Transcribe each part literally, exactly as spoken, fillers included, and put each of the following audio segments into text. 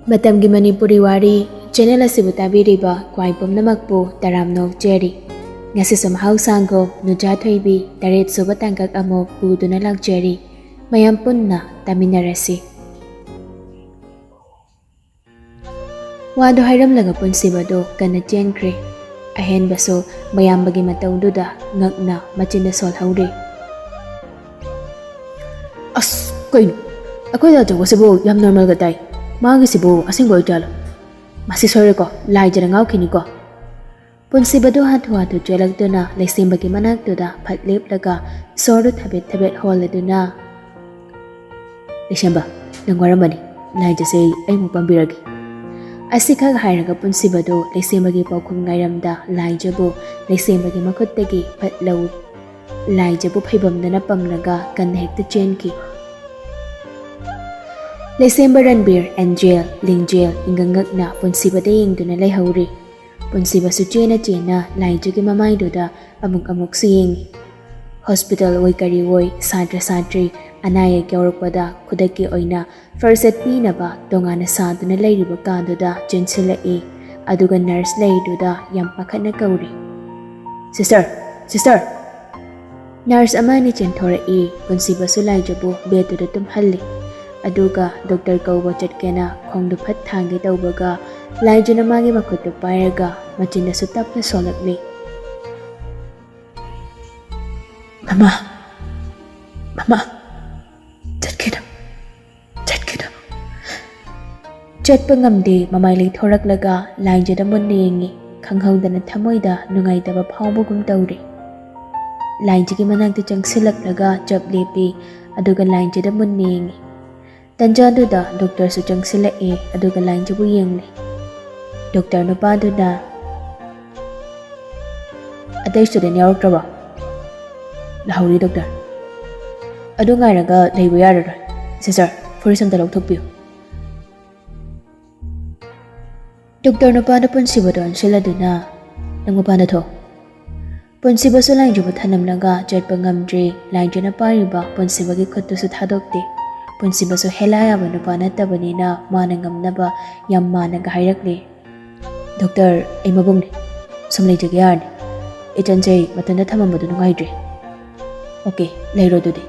ꯃꯇꯝꯒꯤ ꯃꯅꯤꯄꯨꯔꯤ ꯋꯥꯔꯤ ꯆꯦꯅꯦꯜ ꯑꯁꯤꯕꯨ ꯇꯥꯕꯤꯔꯤꯕ ꯀ꯭ꯋꯥꯏ ꯄꯨꯝꯅꯃꯛꯄꯨ ꯇꯔꯥꯝꯅ ꯑꯣꯛꯆꯔꯤ꯫ ꯉꯁꯤꯁꯨ ꯃꯍꯧꯁꯥꯒꯨꯝ ꯅꯨꯖꯥ ꯊꯣꯏꯕꯤ ꯇꯔꯦꯠ ꯁꯨꯕ ꯇꯥꯡꯀꯛ ꯑꯃꯨꯛ ꯄꯨꯗꯨꯅ ꯂꯥꯛꯆꯔꯤ꯫ ꯃꯌꯥꯝ ꯄꯨꯟꯅ ꯇꯥꯃꯤꯟꯅꯔꯁꯤ꯫ ꯋꯥꯗꯨ ꯍꯥꯏꯔꯝꯂꯒ ꯄꯨꯟꯁꯤꯕꯗꯨ ꯀꯟꯅ ꯆꯦꯟꯈ꯭ꯔꯦ꯫ ꯑꯍꯦꯟꯕꯁꯨ ꯃꯌꯥꯝꯕꯒꯤ ꯃꯇꯧꯗꯨꯗ ꯉꯛꯅ ꯃꯆꯤꯟꯗ ꯁꯣꯜꯍꯧꯔꯦ꯫ ꯑꯁ, ꯀꯩꯅꯣ? ꯑꯩꯈꯣꯏ ꯗꯥ ꯑꯆꯧꯕꯁꯤꯕꯨ ꯌꯥꯝ ꯅꯣꯔꯃꯦꯜꯒ ꯇꯥꯏ꯫ ꯃꯥꯒꯤꯁꯤꯕꯨ ꯑꯁꯦꯡꯕ ꯑꯣꯏꯖꯥꯠꯂꯣ? ꯃꯁꯤ ꯁꯣꯏꯔꯦꯀꯣ, ꯂꯥꯏꯖꯅ ꯉꯥꯎꯈꯤꯅꯤꯀꯣ꯫ ꯄꯨꯟꯁꯤꯕꯗꯨ ꯍꯥꯊꯨ ꯍꯥꯊꯨ ꯆꯦꯜꯂꯛꯇꯨꯅ ꯂꯩꯁꯦꯝꯕꯒꯤ ꯃꯅꯥꯛꯇꯨꯗ ꯐꯠ ꯂꯦꯞꯂꯒ ꯁꯣꯔꯗꯨ ꯊꯕꯦꯠ ꯊꯕꯦꯠ ꯍꯣꯜꯂꯗꯨꯅ, "ꯂꯩꯁꯦꯝꯕ, ꯅꯪ ꯋꯥꯔꯝꯃꯅꯤ꯫ ꯂꯥꯏꯖꯁꯦ ꯑꯩ ꯑꯃꯨꯛ ꯄꯥꯝꯕꯤꯔꯒꯦ꯫" ꯑꯁꯤꯈꯛ ꯍꯥꯏꯔꯒ ꯄꯨꯟꯁꯤꯕꯗꯨ ꯂꯩꯁꯦꯝꯕꯒꯤ ꯄꯥꯎꯈꯨꯝ ꯉꯥꯏꯔꯝꯗ ꯂꯥꯏꯖꯕꯨ ꯂꯩꯁꯦꯝꯕꯒꯤ ꯃꯈꯨꯠꯇꯒꯤ ꯐꯠ ꯂꯧꯏ꯫ ꯂꯥꯏꯖꯕꯨ ꯐꯩꯕꯝꯗꯅ ꯄꯝꯂꯒ ꯀꯟꯅ ꯍꯦꯛꯇ ꯆꯦꯟꯈꯤ꯫ ꯂꯩꯁꯦꯝꯕ ꯔꯟꯕꯤꯔ, ꯑꯦꯟꯖꯦꯜ, ꯂꯤꯡꯖꯦꯜ ꯏꯪꯒꯪꯉꯛꯅ ꯄꯨꯟꯁꯤꯕꯗ ꯌꯦꯡꯗꯨꯅ ꯂꯩꯍꯧꯔꯤ꯫ ꯄꯨꯟꯁꯤꯕꯁꯨ ꯆꯦꯅ ꯆꯦꯅ ꯂꯥꯏꯖꯒꯤ ꯃꯃꯥꯏꯗꯨꯗ ꯑꯃꯨꯛ ꯑꯃꯨꯛꯁꯨ ꯌꯦꯡꯉꯤ꯫ ꯍꯣꯁꯄꯤꯇꯥꯜ ꯑꯣꯏ ꯀꯔꯤ ꯑꯣꯏ, ꯁꯥꯇ꯭ꯔ ꯁꯥꯇ꯭ꯔꯤ ꯑꯅꯥ ꯑꯌꯦꯛ ꯌꯥꯎꯔꯛꯄꯗ ꯈꯨꯗꯛꯀꯤ ꯑꯣꯏꯅ ꯐꯥꯔꯁ ꯑꯦꯗ ꯄꯤꯅꯕ ꯇꯣꯉꯥꯟꯅ ꯁꯥꯗꯨꯅ ꯂꯩꯔꯤꯕ ꯀꯥꯗꯨꯗ ꯆꯦꯟꯁꯤꯜꯂꯛꯏ꯫ ꯑꯗꯨꯒ ꯅꯔꯁ ꯂꯩꯔꯤꯗꯨꯗ ꯌꯥꯝ ꯄꯥꯈꯠꯅ ꯀꯧꯔꯤ, "ꯁꯤꯁꯇꯔ! ꯁꯤꯁꯇꯔ!" ꯅꯔꯁ ꯑꯃ ꯑꯅꯤ ꯆꯦꯟꯊꯣꯔꯛꯏ꯫ ꯄꯨꯟꯁꯤꯕꯁꯨ ꯂꯥꯏꯖꯕꯨ ꯕꯦꯗꯇꯨꯗ ꯇꯨꯝꯍꯜꯂꯤ꯫ ꯑꯗꯨꯒ ꯗꯣꯛꯇꯔ ꯀꯧꯕ ꯆꯠꯀꯦꯅ ꯈꯣꯡꯗꯨ ꯐꯠ ꯊꯥꯡꯒꯦ ꯇꯧꯕꯒ ꯂꯥꯏꯖꯅ ꯃꯥꯒꯤ ꯃꯈꯨꯠꯇꯨ ꯄꯥꯏꯔꯒ ꯃꯆꯤꯟꯗꯁꯨ ꯇꯞꯅ ꯁꯣꯜꯂꯛꯂꯤ꯫ "ꯃꯃꯥ! ꯃꯃꯥ! ꯆꯠꯈꯤꯅꯨ! ꯆꯠꯈꯤꯅꯨ!" ꯆꯠꯄ ꯉꯝꯗꯦ꯫ ꯃꯃꯥꯏ ꯂꯩꯊꯣꯔꯛꯂꯒ ꯂꯥꯏꯖꯗ ꯃꯨꯟꯅ ꯌꯦꯡꯉꯤ꯫ ꯈꯪꯍꯧꯗꯅ ꯊꯃꯣꯏꯗ ꯅꯨꯡꯉꯥꯏꯇꯕ ꯐꯥꯎꯕꯒꯨꯝ ꯇꯧꯔꯦ꯫ ꯂꯥꯏꯖꯒꯤ ꯃꯅꯥꯛꯇ ꯆꯪꯁꯤꯜꯂꯛꯂꯒ ꯆꯞ ꯂꯦꯞꯄꯤ, ꯑꯗꯨꯒ ꯂꯥꯏꯖꯗ ꯃꯨꯟꯅ ꯌꯦꯡꯉꯤ꯫ ꯇꯟꯖꯥꯗꯨꯗ ꯗꯣꯛꯇꯔꯁꯨ ꯆꯪꯁꯤꯜꯂꯛꯑꯦ, ꯑꯗꯨꯒ ꯂꯥꯏꯖꯕꯨ ꯌꯦꯡꯂꯤ꯫ ꯗꯣꯛꯇꯔ ꯅꯨꯄꯥꯗꯨꯅ, "ꯑꯇꯩ ꯁ꯭ꯇꯨꯗꯦꯟ ꯌꯥꯎꯔꯛꯇ꯭ꯔꯕꯣ?" "ꯂꯥꯛꯍꯧꯔꯤ, ꯗꯣꯛꯇꯔ꯫" "ꯑꯗꯨ ꯉꯥꯏꯔꯒ ꯂꯩꯕ ꯌꯥꯔꯔꯣꯏ꯫ ꯁꯤꯁꯇꯔ, ꯐꯨꯔꯤꯠ ꯑꯝꯇ ꯂꯧꯊꯣꯛꯄꯤꯌꯨ꯫" ꯗꯣꯛꯇꯔ ꯅꯨꯄꯥꯅ ꯄꯨꯟꯁꯤꯕꯗ ꯑꯣꯟꯁꯤꯜꯂꯗꯨꯅ, "ꯅꯪ ꯃꯄꯥꯟꯗ ꯊꯣꯛ꯫" ꯄꯨꯟꯁꯤꯕꯁꯨ ꯂꯥꯏꯖꯕꯨ ꯊꯅꯝꯂꯒ ꯆꯠꯄ ꯉꯝꯗ꯭ꯔꯦ꯫ ꯂꯥꯏꯖꯅ ꯄꯥꯏꯔꯤꯕ ꯄꯨꯟꯁꯤꯕꯒꯤ ꯈꯨꯠꯇꯨꯁꯨ ꯊꯥꯗꯣꯛꯇꯦ꯫ ꯄꯨꯟꯁꯤꯕꯁꯨ ꯍꯦꯂꯥ ꯌꯥꯕ ꯅꯨꯄꯥ ꯅꯠꯇꯕꯅꯤꯅ ꯃꯥꯅ ꯉꯝꯅꯕ ꯌꯥꯝ ꯃꯥꯟꯅꯒ ꯍꯥꯏꯔꯛꯂꯦ꯫ "ꯗꯣꯛꯇꯔ, ꯑꯩ ꯃꯕꯨꯡꯅꯤ꯫ ꯁꯨꯝ ꯂꯩꯖꯒꯦ ꯌꯥꯔꯅꯤ꯫ ꯏꯆꯟꯁꯦ ꯃꯊꯟꯇ ꯊꯝꯃꯝꯕꯗꯨ ꯅꯨꯡꯉꯥꯏꯇ꯭ꯔꯦ꯫ ꯑꯣꯀꯦ, ꯂꯩꯔꯣ ꯑꯗꯨꯗꯤ꯫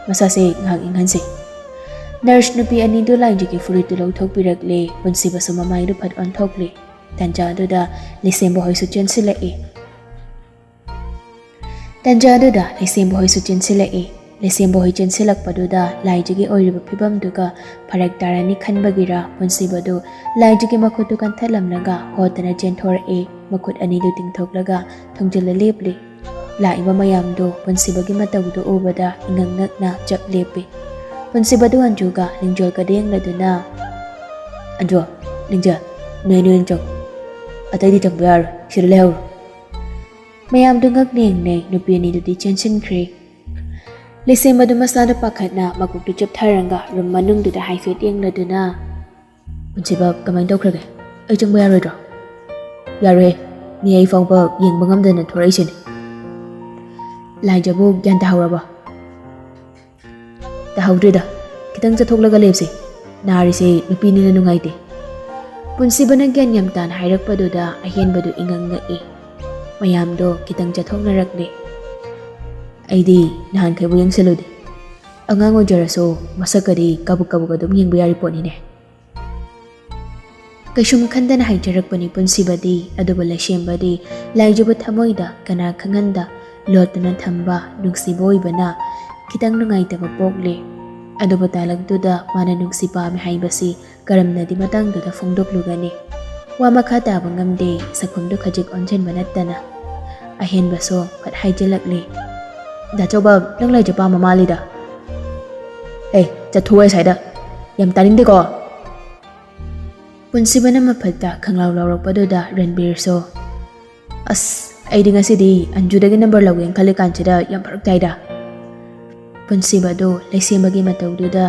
ꯃꯁꯥꯁꯦ ꯉꯥꯏꯍꯥꯛ ꯏꯪꯍꯟꯁꯦ꯫" ꯅꯔꯁ ꯅꯨꯄꯤ ꯑꯅꯤꯗꯨ ꯂꯥꯏꯖꯒꯤ ꯐꯨꯔꯤꯠꯇꯨ ꯂꯧꯊꯣꯛꯄꯤꯔꯛꯂꯦ꯫ ꯄꯨꯟꯁꯤꯕꯁꯨ ꯃꯃꯥꯏꯗꯨ ꯐꯠ ꯑꯣꯟꯊꯣꯛꯂꯦ꯫ ꯇꯟꯖꯥꯗꯨꯗ ꯂꯩꯁꯦꯝꯕ ꯍꯣꯏꯁꯨ ꯆꯦꯟꯁꯤꯜꯂꯛꯏ꯫ ꯇꯟꯖꯥꯗꯨꯗ ꯂꯩꯁꯦꯝꯕ ꯍꯣꯏꯁꯨ ꯆꯦꯟꯁꯤꯜꯂꯛꯏ꯫ ꯂꯩꯁꯦꯝꯕ ꯍꯣꯏ ꯆꯦꯟꯁꯤꯜꯂꯛꯄꯗꯨꯗ ꯂꯥꯏꯖꯒꯤ ꯑꯣꯏꯔꯤꯕ ꯐꯤꯕꯝꯗꯨꯒ ꯐꯔꯛ ꯇꯥꯔꯅꯤ ꯈꯟꯕꯒꯤꯔ ꯄꯨꯟꯁꯤꯕꯗꯨ ꯂꯥꯏꯖꯒꯤ ꯃꯈꯨꯠꯇꯨ ꯀꯟꯊꯠꯂꯝꯂꯒ ꯍꯣꯠꯇꯅ ꯆꯦꯟꯊꯣꯔꯛꯏ꯫ ꯃꯈꯨꯠ ꯑꯅꯤꯗꯨ ꯇꯤꯡꯊꯣꯛꯂꯒ ꯊꯣꯡꯖꯤꯜꯂ ꯂꯦꯞꯂꯤ꯫ ꯂꯥꯛꯏꯕ ꯃꯌꯥꯝꯗꯨ ꯄꯨꯟꯁꯤꯕꯒꯤ ꯃꯇꯧꯗꯨ ꯎꯕꯗ ꯏꯉꯛ ꯉꯛꯅ ꯆꯞ ꯂꯦꯞꯄꯤ꯫ ꯄꯨꯟꯁꯤꯕꯗꯨ ꯑꯟꯖꯨꯒ ꯂꯤꯡꯖꯣꯜꯒꯗ ꯌꯦꯡꯂꯗꯨꯅ, "ꯑꯟꯖꯣ, ꯂꯤꯡꯖꯣꯜ, ꯅꯣꯏ ꯑꯅꯤ ꯑꯣꯏꯅ ꯆꯪꯉꯨ꯫ ꯑꯇꯩꯗꯤ ꯆꯪꯕ ꯌꯥꯔꯣꯏ, ꯁꯤꯗ ꯂꯩꯍꯧꯔꯣ꯫" ꯃꯌꯥꯝꯗꯨ ꯉꯛꯅ ꯌꯦꯡꯅꯩ꯫ ꯅꯨꯄꯤ ꯑꯅꯤꯗꯨꯗꯤ ꯆꯦꯟꯁꯤꯟꯈ꯭ꯔꯦ꯫ ꯂꯩꯁꯦꯝꯕꯗꯨ ꯃꯁꯥꯗꯨ ꯄꯥꯈꯠꯅ ꯃꯀꯣꯛꯇꯨ ꯆꯨꯞꯊꯔꯒ ꯔꯨꯝ ꯃꯅꯨꯡꯗꯨꯗ ꯍꯥꯏꯐꯦꯠ ꯌꯦꯡꯂꯗꯨꯅ, "ꯄꯨꯟꯁꯤꯕ, ꯀꯃꯥꯏꯅ ꯇꯧꯈ꯭ꯔꯒꯦ? ꯑꯩ ꯆꯪꯕ ꯌꯥꯔꯣꯏꯗ꯭ꯔꯣ?" "ꯌꯥꯔꯣꯏꯍꯦ, ꯃꯤ ꯑꯩ ꯐꯥꯎꯕ ꯌꯦꯡꯕ ꯉꯝꯗꯅ ꯊꯣꯔꯛꯏꯁꯤꯅꯤ꯫" "ꯂꯥꯏꯖꯕꯨ ꯒ꯭ꯌꯥꯟ ꯇꯥꯍꯧꯔꯕꯣ?" "ꯇꯥꯍꯧꯗ꯭ꯔꯤꯗ, ꯈꯤꯇꯪ ꯆꯠꯊꯣꯛꯂꯒ ꯂꯦꯞꯁꯤ꯫ ꯅꯥꯔꯤꯁꯦ ꯅꯨꯄꯤꯅꯤꯅ ꯅꯨꯡꯉꯥꯏꯇꯦ꯫" ꯄꯨꯟꯁꯤꯕꯅ ꯒ꯭ꯌꯥꯟ ꯌꯥꯝ ꯇꯥꯅ ꯍꯥꯏꯔꯛꯄꯗꯨꯗ ꯑꯍꯦꯟꯕꯗꯨ ꯏꯉꯛ ꯉꯛꯏ꯫ ꯃꯌꯥꯝꯗꯣ ꯈꯤꯇꯪ ꯆꯠꯊꯣꯛꯅꯔꯛꯂꯦ꯫ "ꯑꯩꯗꯤ ꯅꯍꯥꯟꯈꯩꯕꯨ ꯌꯦꯡꯁꯤꯜꯂꯨꯗꯦ꯫ ꯑꯉꯥꯡ ꯑꯣꯏꯖꯔꯁꯨ ꯃꯁꯛꯀꯗꯤ ꯀꯕꯛ ꯀꯕꯛ ꯑꯗꯨꯝ ꯌꯦꯡꯕ ꯌꯥꯔꯤ ꯄꯣꯠꯅꯤꯅꯦ꯫" ꯀꯩꯁꯨꯝ ꯈꯟꯗꯅ ꯍꯥꯏꯖꯔꯛꯄꯅꯤ ꯄꯨꯟꯁꯤꯕꯗꯤ, ꯑꯗꯨꯕꯨ ꯂꯩꯁꯦꯝꯕꯗꯤ ꯂꯥꯏꯖꯕ ꯊꯃꯣꯏꯗ ꯀꯅꯥ ꯈꯪꯍꯟꯗ ꯂꯣꯠꯇꯨꯅ ꯊꯝꯕ ꯅꯨꯡꯁꯤꯕ ꯑꯣꯏꯕꯅ ꯈꯤꯇꯪ ꯅꯨꯡꯉꯥꯏꯇꯕ ꯄꯣꯛꯂꯦ꯫ ꯑꯗꯨꯕꯨ ꯇꯥꯂꯛꯇꯨꯗ ꯃꯥꯅ ꯅꯨꯡꯁꯤ ꯄꯥꯝꯃꯤ ꯍꯥꯏꯕꯁꯤ ꯀꯔꯝꯅꯗꯤ ꯃꯇꯥꯡꯗꯨꯗ ꯐꯣꯡꯗꯣꯛꯂꯨꯒꯅꯤ? ꯋꯥ ꯃꯈꯥ ꯇꯥꯕ ꯉꯝꯗꯦ, ꯁꯛꯐꯝꯗꯨ ꯈꯖꯤꯛ ꯑꯣꯟꯁꯤꯟꯕ ꯅꯠꯇꯅ꯫ ꯑꯍꯦꯟꯕꯁꯨ ꯐꯠ ꯍꯥꯏꯖꯤꯜꯂꯛꯂꯦ꯫ "ꯗꯥ ꯆꯧꯕ, ꯅꯪ ꯂꯥꯏꯖ ꯄꯥꯝꯕ ꯃꯥꯜꯂꯤꯗ꯫ ꯑꯦ, ꯆꯠꯊꯣꯛꯑꯣ ꯑꯁ꯭ꯋꯥꯏꯗ꯫ ꯌꯥꯝ ꯇꯥꯅꯤꯡꯗꯦꯀꯣ꯫" ꯄꯨꯟꯁꯤꯕꯅ ꯃꯐꯠꯇ ꯈꯪꯂꯥꯎ ꯂꯥꯎꯔꯛꯄꯗꯨꯗ ꯔꯟꯕꯤꯔꯁꯨ, "ꯑꯁ, ꯑꯩꯗꯤ ꯉꯁꯤꯗꯤ ꯑꯟꯖꯨꯗꯒꯤ ꯅꯝꯕꯔ ꯂꯧꯒꯦꯅ ꯈꯜꯂꯤꯀꯥꯟꯁꯤꯗ ꯌꯥꯝ ꯐꯔꯛ ꯇꯥꯏꯗ꯫" ꯄꯨꯟꯁꯤꯕꯗꯨ ꯂꯩꯁꯦꯝꯕꯒꯤ ꯃꯇꯧꯗꯨꯗ,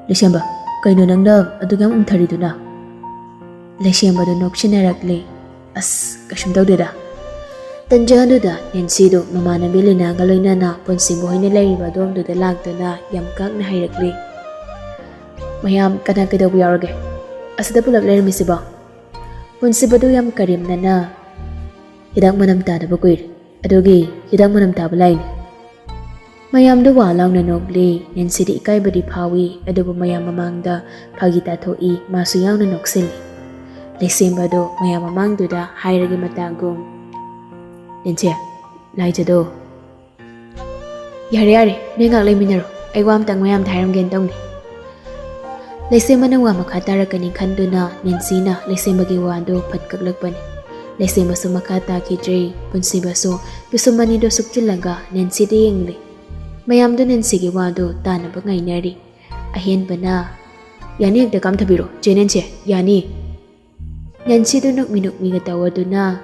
"ꯂꯩꯁꯦꯝꯕ, ꯀꯩꯅꯣ ꯅꯪꯅ ꯑꯗꯨꯛ ꯌꯥꯝ ꯎꯝꯊꯔꯤꯗꯨꯅ?" ꯂꯩꯁꯦꯝꯕꯗꯨ ꯅꯣꯛꯁꯤꯟꯅꯔꯛꯂꯦ꯫ "ꯑꯁ, ꯀꯩꯁꯨꯝ ꯇꯧꯗꯦꯗ꯫" ꯇꯟꯖꯥꯗꯨꯗ ꯅꯦꯟꯁꯤꯗꯨ ꯃꯃꯥꯟꯅꯕꯤ ꯂꯤꯅꯥꯒ ꯂꯣꯏꯅꯅ ꯄꯨꯟꯁꯤꯕ ꯍꯣꯏꯅ ꯂꯩꯔꯤꯕ ꯑꯗꯣꯝꯗꯨꯗ ꯂꯥꯛꯇꯨꯅ ꯌꯥꯝ ꯀꯥꯛꯅ ꯍꯥꯏꯔꯛꯂꯤ꯫ ꯃꯌꯥꯝ ꯀꯅꯥ ꯀꯩꯗꯧꯕ ꯌꯥꯎꯔꯒꯦ? ꯑꯁꯤꯗ ꯄꯨꯂꯞ ꯂꯩꯔꯝꯃꯤꯁꯤꯕꯣ? ꯄꯨꯟꯁꯤꯕꯗꯨ ꯌꯥꯝ ꯀꯔꯦꯝꯅꯅ, "ꯍꯤꯗꯥꯛ ꯃꯅꯝ ꯇꯥꯗꯕ ꯀꯨꯏꯔꯦ, ꯑꯗꯨꯒꯤ ꯍꯤꯗꯥꯛ ꯃꯅꯝ ꯇꯥꯕ ꯂꯥꯛꯏꯅꯦ꯫" ꯃꯌꯥꯝꯗꯨ ꯋꯥ ꯂꯥꯎꯅ ꯅꯣꯛꯂꯤ꯫ ꯅꯦꯟꯁꯤꯗꯤ ꯏꯀꯥꯏꯕꯗꯤ ꯐꯥꯎꯏ, ꯑꯗꯨꯕꯨ ꯃꯌꯥꯝ ꯃꯃꯥꯡꯗ ꯐꯥꯒꯤ ꯇꯥꯊꯣꯛꯏ꯫ ꯃꯥꯁꯨ ꯌꯥꯎꯅ ꯅꯣꯛꯁꯤꯜꯂꯤ꯫ ꯂꯩꯁꯦꯝꯕꯗꯨ ꯃꯌꯥꯝ ꯃꯃꯥꯡꯗꯨꯗ ꯍꯥꯏꯔꯒꯦ ꯃꯇꯥꯒꯨꯝ, "ꯅꯦꯟꯁꯤ, ꯂꯥꯏꯖꯗꯣ꯫" "ꯌꯥꯔꯦ, ꯌꯥꯔꯦ, ꯅꯣꯏ ꯉꯥꯛ ꯂꯩꯃꯤꯟꯅꯔꯣ, ꯑꯩ ꯋꯥ ꯑꯝꯇꯪ ꯃꯌꯥꯝꯗ ꯍꯥꯏꯔꯝꯒꯦꯅ ꯇꯧꯅꯤ꯫" ꯂꯩꯁꯦꯝꯕꯅ ꯋꯥ ꯃꯈꯥ ꯇꯥꯔꯛꯀꯅꯤ ꯈꯟꯗꯨꯅ ꯅꯦꯟꯁꯤꯅ ꯂꯩꯁꯦꯝꯕꯒꯤ ꯋꯥꯗꯨ ꯐꯠ ꯀꯛꯂꯛꯄꯅꯤ꯫ ꯂꯩꯁꯦꯝꯕꯁꯨ ꯃꯈꯥ ꯇꯥꯈꯤꯗ꯭ꯔꯦ꯫ ꯄꯨꯟꯁꯤꯕꯁꯨ ꯄꯤꯁꯨꯝ ꯑꯅꯤꯗꯨ ꯁꯨꯞꯆꯤꯜꯂꯒ ꯅꯦꯟꯁꯤꯗ ꯌꯦꯡꯂꯤ꯫ ꯃꯌꯥꯝꯗꯨ ꯅꯦꯟꯁꯤꯒꯤ ꯋꯥꯗꯨ ꯇꯥꯅꯕ ꯉꯥꯏꯅꯔꯤ꯫ ꯑꯍꯦꯟꯕꯅ, "ꯌꯥꯅꯤ, ꯍꯦꯛꯇ ꯀꯥꯝꯊꯕꯤꯔꯣ, ꯆꯦ ꯅꯦꯟꯁꯤ, ꯌꯥꯅꯤ꯫" ꯅꯦꯟꯁꯤꯗꯨ ꯅꯣꯛꯃꯤ ꯅꯣꯛꯃꯤꯒ ꯇꯧꯗꯨꯅ,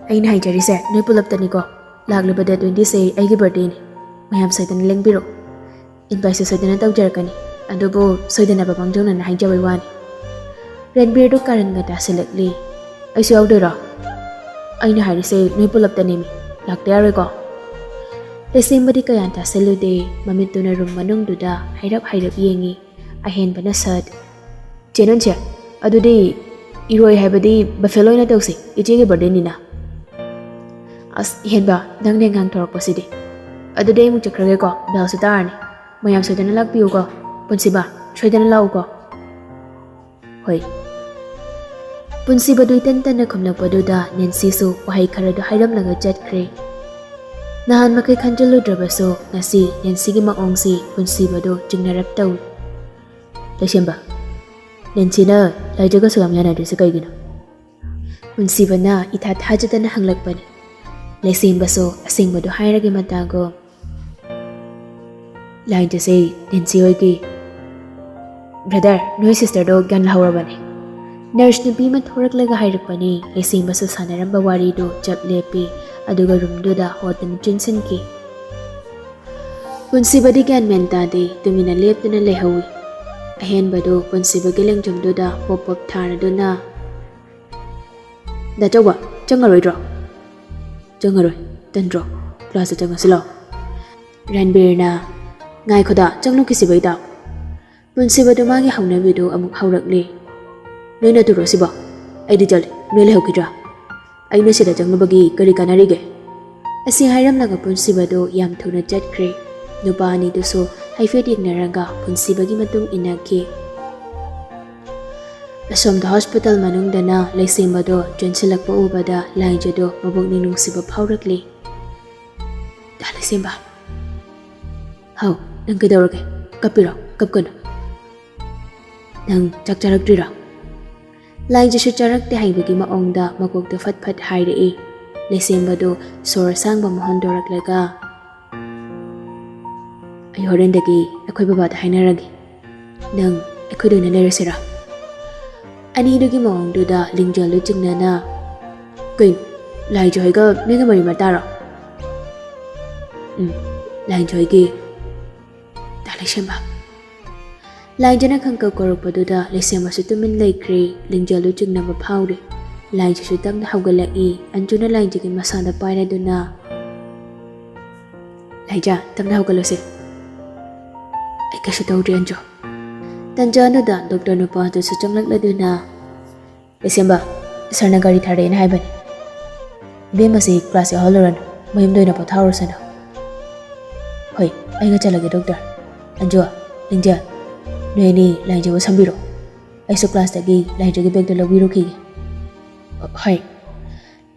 "ꯑꯩꯅ ꯍꯥꯏꯖꯔꯤꯁꯦ ꯅꯣꯏ ꯄꯨꯂꯞꯇꯅꯤꯀꯣ꯫ ꯂꯥꯛꯂꯤꯕ ꯗꯦꯠ ꯇ꯭ꯋꯦꯟꯇꯤꯁꯦ ꯑꯩꯒꯤ ꯕꯥꯔꯗꯦꯅꯤ꯫ ꯃꯌꯥꯝ ꯁꯣꯏꯗꯅ ꯂꯦꯡꯕꯤꯔꯣ꯫ ꯏꯟꯚꯥꯏꯠꯁꯨ ꯁꯣꯏꯗꯅ ꯇꯧꯖꯔꯛꯀꯅꯤ꯫ ꯑꯗꯨꯕꯨ ꯁꯣꯏꯗꯅꯕ ꯃꯥꯡꯖꯧꯅꯅ ꯍꯥꯏꯖꯕꯩ ꯋꯥꯅꯤ꯫" ꯔꯟꯕꯤꯔꯗꯨ ꯀꯥꯔꯟꯒ ꯇꯥꯁꯤꯜꯂꯛꯂꯤ꯫ "ꯑꯩꯁꯨ ꯌꯥꯎꯗꯣꯏꯔꯣ? ꯑꯩꯅ ꯍꯥꯏꯔꯤꯁꯦ ꯅꯣꯏ ꯄꯨꯂꯞꯇꯅꯦꯃꯤ꯫ ꯂꯥꯛꯇ ꯌꯥꯔꯣꯏꯀꯣ?" ꯂꯩꯁꯦꯝꯕꯗꯤ ꯀꯌꯥ ꯇꯥꯁꯤꯜꯂꯨꯗꯦ꯫ ꯃꯃꯤꯠꯇꯨꯅ ꯔꯨꯝ ꯃꯅꯨꯡꯗꯨꯗ ꯍꯥꯏꯔꯞ ꯍꯥꯏꯔꯞ ꯌꯦꯡꯉꯤ꯫ ꯑꯍꯦꯟꯕꯅ ꯁꯠ, "ꯆꯦ ꯅꯦꯟꯁꯤ, ꯑꯗꯨꯗꯤ ꯏꯔꯣꯏ ꯍꯥꯏꯕꯗꯤ ꯕꯐꯦꯂꯣ ꯑꯣꯏꯅ ꯇꯧꯁꯤ, ꯏꯆꯦꯒꯤ ꯕꯥꯔꯗꯦꯅꯤꯅ꯫" "ꯑꯁ, ꯏꯍꯦꯟꯕ, ꯅꯪꯅ ꯉꯥꯡꯊꯣꯔꯛꯄꯁꯤꯗꯤ꯫ ꯑꯗꯨꯗꯤ ꯑꯩ ꯑꯃꯨꯛ ꯆꯠꯈ꯭ꯔꯒꯦꯀꯣ, ꯕꯦꯜꯁꯨ ꯇꯥꯔꯅꯤ꯫ ꯃꯌꯥꯝ ꯁꯣꯏꯗꯅ ꯂꯥꯛꯄꯤꯌꯨꯀꯣ꯫ ꯄꯨꯟꯁꯤꯕ, ꯁꯣꯏꯗꯅ ꯂꯥꯛꯎꯀꯣ꯫" "ꯍꯣꯏ꯫" ꯄꯨꯟꯁꯤꯕꯗꯨ ꯏꯇꯟ ꯇꯟꯅ ꯈꯨꯝꯂꯛꯄꯗꯨꯗ ꯅꯦꯟꯁꯤꯁꯨ ꯋꯥꯍꯩ ꯈꯔꯗꯨ ꯍꯥꯏꯔꯝꯂꯒ ꯆꯠꯈ꯭ꯔꯦ꯫ ꯅꯍꯥꯟ ꯃꯈꯩ ꯈꯟꯖꯤꯜꯂꯨꯗ꯭ꯔꯕꯁꯨ ꯉꯁꯤ ꯅꯦꯟꯁꯤꯒꯤ ꯃꯑꯣꯡꯁꯤ ꯄꯨꯟꯁꯤꯕꯗꯨ ꯆꯤꯡꯅꯔꯞ ꯇꯧꯏ꯫ "ꯂꯩꯁꯦꯝꯕ, ꯅꯦꯟꯁꯤꯅ ꯂꯥꯏꯖꯒꯁꯨ ꯌꯥꯝ ꯌꯥꯅꯗ꯭ꯔꯤꯁꯦ ꯀꯩꯒꯤꯅꯣ?" ꯄꯨꯟꯁꯤꯕꯅ ꯏꯊꯥ ꯊꯥꯖꯗꯅ ꯍꯪꯂꯛꯄꯅꯤ꯫ ꯂꯩꯁꯦꯝꯕꯁꯨ ꯑꯁꯦꯡꯕꯗꯨ ꯍꯥꯏꯔꯒꯦ ꯃꯇꯥꯒꯨꯝ, "ꯂꯥꯏꯟ ꯆꯠꯁꯦ ꯅꯦꯟꯁꯤ ꯍꯣꯏꯒꯤ꯫ ꯕ꯭ꯔꯗꯔ, ꯅꯣꯏ ꯁꯤꯁꯇꯔꯗꯣ ꯒ꯭ꯌꯥꯟ ꯂꯥꯍꯧꯔꯕꯅꯦ꯫" ꯅꯔꯁ ꯅꯨꯄꯤ ꯑꯃ ꯊꯣꯔꯛꯂꯒ ꯍꯥꯏꯔꯛꯄꯅꯤ꯫ ꯂꯩꯁꯦꯝꯕꯁꯨ ꯁꯥꯟꯅꯔꯝꯕ ꯋꯥꯔꯤꯗꯨ ꯆꯞ ꯂꯦꯞꯄꯤ, ꯑꯗꯨꯒ ꯔꯨꯝꯗꯨꯗ ꯍꯣꯗꯨꯅ ꯆꯨꯟꯁꯤꯟꯈꯤ꯫ ꯄꯨꯟꯁꯤꯕꯗꯤ ꯒ꯭ꯌꯥꯟ ꯃꯦꯟ ꯇꯥꯗꯦ, ꯇꯨꯃꯤꯟꯅ ꯂꯦꯞꯇꯨꯅ ꯂꯩꯍꯧꯏ꯫ ꯑꯍꯦꯟꯕꯗꯨ ꯄꯨꯟꯁꯤꯕꯒꯤ ꯂꯦꯡꯖꯨꯝꯗꯨꯗ ꯄꯣꯞ ꯄꯣꯞ ꯊꯥꯔꯗꯨꯅ, "ꯗꯥ ꯆꯧꯕ, ꯆꯪꯉꯔꯣꯏꯗ꯭ꯔꯣ?" "ꯆꯪꯉꯔꯣꯏ, ꯇꯟꯗ꯭ꯔꯣ? ꯀ꯭ꯂꯥꯁꯇ ꯆꯪꯉꯁꯤ ꯂꯥꯎ꯫" ꯔꯟꯕꯤꯔꯅ, "ꯉꯥꯏꯈꯣꯗ, ꯆꯪꯂꯨꯈꯤꯁꯤꯕ ꯏꯇꯥꯎ꯫" ꯄꯨꯟꯁꯤꯕꯗꯨ ꯃꯥꯒꯤ ꯍꯧꯅꯕꯤꯗꯨ ꯑꯃꯨꯛ ꯍꯧꯔꯛꯂꯦ꯫ "ꯅꯣꯏꯅ ꯇꯨꯔꯣ ꯁꯤꯕꯣ? ꯑꯩꯗꯤ ꯆꯠꯂꯤ, ꯅꯣꯏ ꯂꯩꯍꯧꯈꯤꯗ꯭ꯔꯥ? ꯑꯩꯅ ꯁꯤꯗ ꯆꯪꯂꯨꯕꯒꯤ ꯀꯔꯤ ꯀꯥꯟꯅꯔꯤꯒꯦ?" ꯑꯁꯤ ꯍꯥꯏꯔꯝꯂꯒ ꯄꯨꯟꯁꯤꯕꯗꯨ ꯌꯥꯝ ꯊꯨꯅ ꯆꯠꯈ꯭ꯔꯦ꯫ ꯅꯨꯄꯥ ꯑꯅꯤꯗꯨꯁꯨ ꯍꯥꯏꯐꯦꯠ ꯌꯦꯡꯅꯔꯒ ꯄꯨꯟꯁꯤꯕꯒꯤ ꯃꯇꯨꯡ ꯏꯟꯅꯈꯤ꯫ ꯑꯁꯣꯝꯗ ꯍꯣꯁꯄꯤꯇꯥꯜ ꯃꯅꯨꯡꯗꯅ ꯂꯩꯁꯦꯝꯕꯗꯣ ꯆꯦꯟꯁꯤꯜꯂꯛꯄ ꯎꯕꯗ ꯂꯥꯏꯖꯗꯣ ꯃꯕꯨꯛꯅꯤꯡ ꯅꯨꯡꯁꯤꯕ ꯐꯥꯎꯔꯛꯂꯦ꯫ "ꯗꯥ ꯂꯩꯁꯦꯝꯕ!" "ꯍꯥꯎ, ꯅꯪ ꯀꯩꯗꯧꯔꯒꯦ? ꯀꯞꯄꯤꯔꯣ? ꯀꯞꯀꯅꯨ꯫ ꯅꯪ ꯆꯥꯛ ꯆꯥꯔꯛꯇ꯭ꯔꯤꯔꯣ?" ꯂꯥꯏꯖꯁꯨ ꯆꯥꯔꯛꯇꯦ ꯍꯥꯏꯕꯒꯤ ꯃꯑꯣꯡꯗ ꯃꯀꯣꯛꯇꯣ ꯐꯠ ꯐꯠ ꯍꯥꯏꯔꯛꯏ꯫ ꯂꯩꯁꯦꯝꯕꯗꯨ ꯁꯣꯔ ꯑꯁꯥꯡꯕ ꯑꯃ ꯍꯣꯟꯗꯣꯔꯛꯂꯒ, "ꯑꯩ ꯍꯣꯔꯦꯟꯗꯒꯤ ꯑꯩꯈꯣꯏ ꯕꯕꯥꯗ ꯍꯥꯏꯅꯔꯒꯦ꯫ ꯅꯪ ꯑꯩꯈꯣꯏꯗ ꯑꯣꯏꯅ ꯂꯩꯔꯁꯤꯔꯥ?" ꯑꯅꯤꯗꯨꯒꯤ ꯃꯑꯣꯡꯗꯨꯗ ꯂꯤꯡꯖꯦꯜꯗꯨ ꯆꯤꯡꯅꯅ, "ꯀꯩꯅꯣ, ꯂꯥꯏꯖ ꯍꯣꯏꯒ ꯅꯣꯏꯒ ꯃꯔꯤ ꯃꯇꯥꯔꯣ?" "ꯎꯝ, ꯂꯥꯏꯖ ꯍꯣꯏꯒꯤ ꯗꯥ ꯂꯩꯁꯦꯝꯕ!" ꯂꯥꯏꯖꯅ ꯈꯪꯀꯧ ꯀꯧꯔꯛꯄꯗꯨꯗ ꯂꯩꯁꯦꯝꯕꯁꯨ ꯇꯨꯃꯤꯟ ꯂꯩꯈ꯭ꯔꯦ꯫ ꯂꯤꯡꯖꯦꯜꯗꯨ ꯆꯤꯡꯅꯕ ꯐꯥꯎꯔꯦ꯫ ꯂꯥꯏꯖꯁꯨ ꯇꯞꯅ ꯍꯧꯒꯠꯂꯛꯏ꯫ ꯑꯟꯖꯨꯅ ꯂꯥꯏꯖꯒꯤ ꯃꯁꯥꯗ ꯄꯥꯏꯔꯗꯨꯅ, "ꯂꯥꯏꯖ, ꯇꯞꯅ ꯍꯧꯒꯠꯂꯨꯁꯦ꯫" "ꯑꯩ ꯀꯩꯁꯨ ꯇꯧꯗ꯭ꯔꯤ, ꯑꯟꯖꯨ꯫" ꯇꯟꯖꯥꯗꯨꯗ ꯗꯣꯛꯇꯔ ꯅꯨꯄꯥꯗꯨꯁꯨ ꯆꯪꯂꯛꯂꯗꯨꯅ, "ꯂꯩꯁꯦꯝꯕ, ꯁꯥꯔꯅ ꯒꯥꯔꯤ ꯊꯥꯔꯛꯑꯦꯅ ꯍꯥꯏꯕꯅꯤ꯫ ꯏꯕꯦꯝꯃꯁꯤ ꯀ꯭ꯂꯥꯁ ꯌꯥꯎꯍꯜꯂꯨꯔꯅꯨ, ꯃꯌꯨꯝꯗ ꯑꯣꯏꯅ ꯄꯣꯊꯥꯍꯧꯔꯁꯅꯨ꯫" "ꯍꯣꯏ, ꯑꯩꯒ ꯆꯠꯂꯒꯦ ꯗꯣꯛꯇꯔ꯫ ꯑꯟꯖꯨ, ꯂꯤꯡꯖꯦꯜ, ꯅꯣꯏ ꯑꯅꯤ ꯂꯥꯏꯖꯕꯨ ꯁꯝꯕꯤꯔꯣ꯫ ꯑꯩꯁꯨ ꯀ꯭ꯂꯥꯁꯇꯒꯤ ꯂꯥꯏꯖꯒꯤ ꯕꯦꯒꯇꯨ ꯂꯧꯕꯤꯔꯨꯈꯤꯒꯦ꯫" "ꯍꯣꯏ꯫"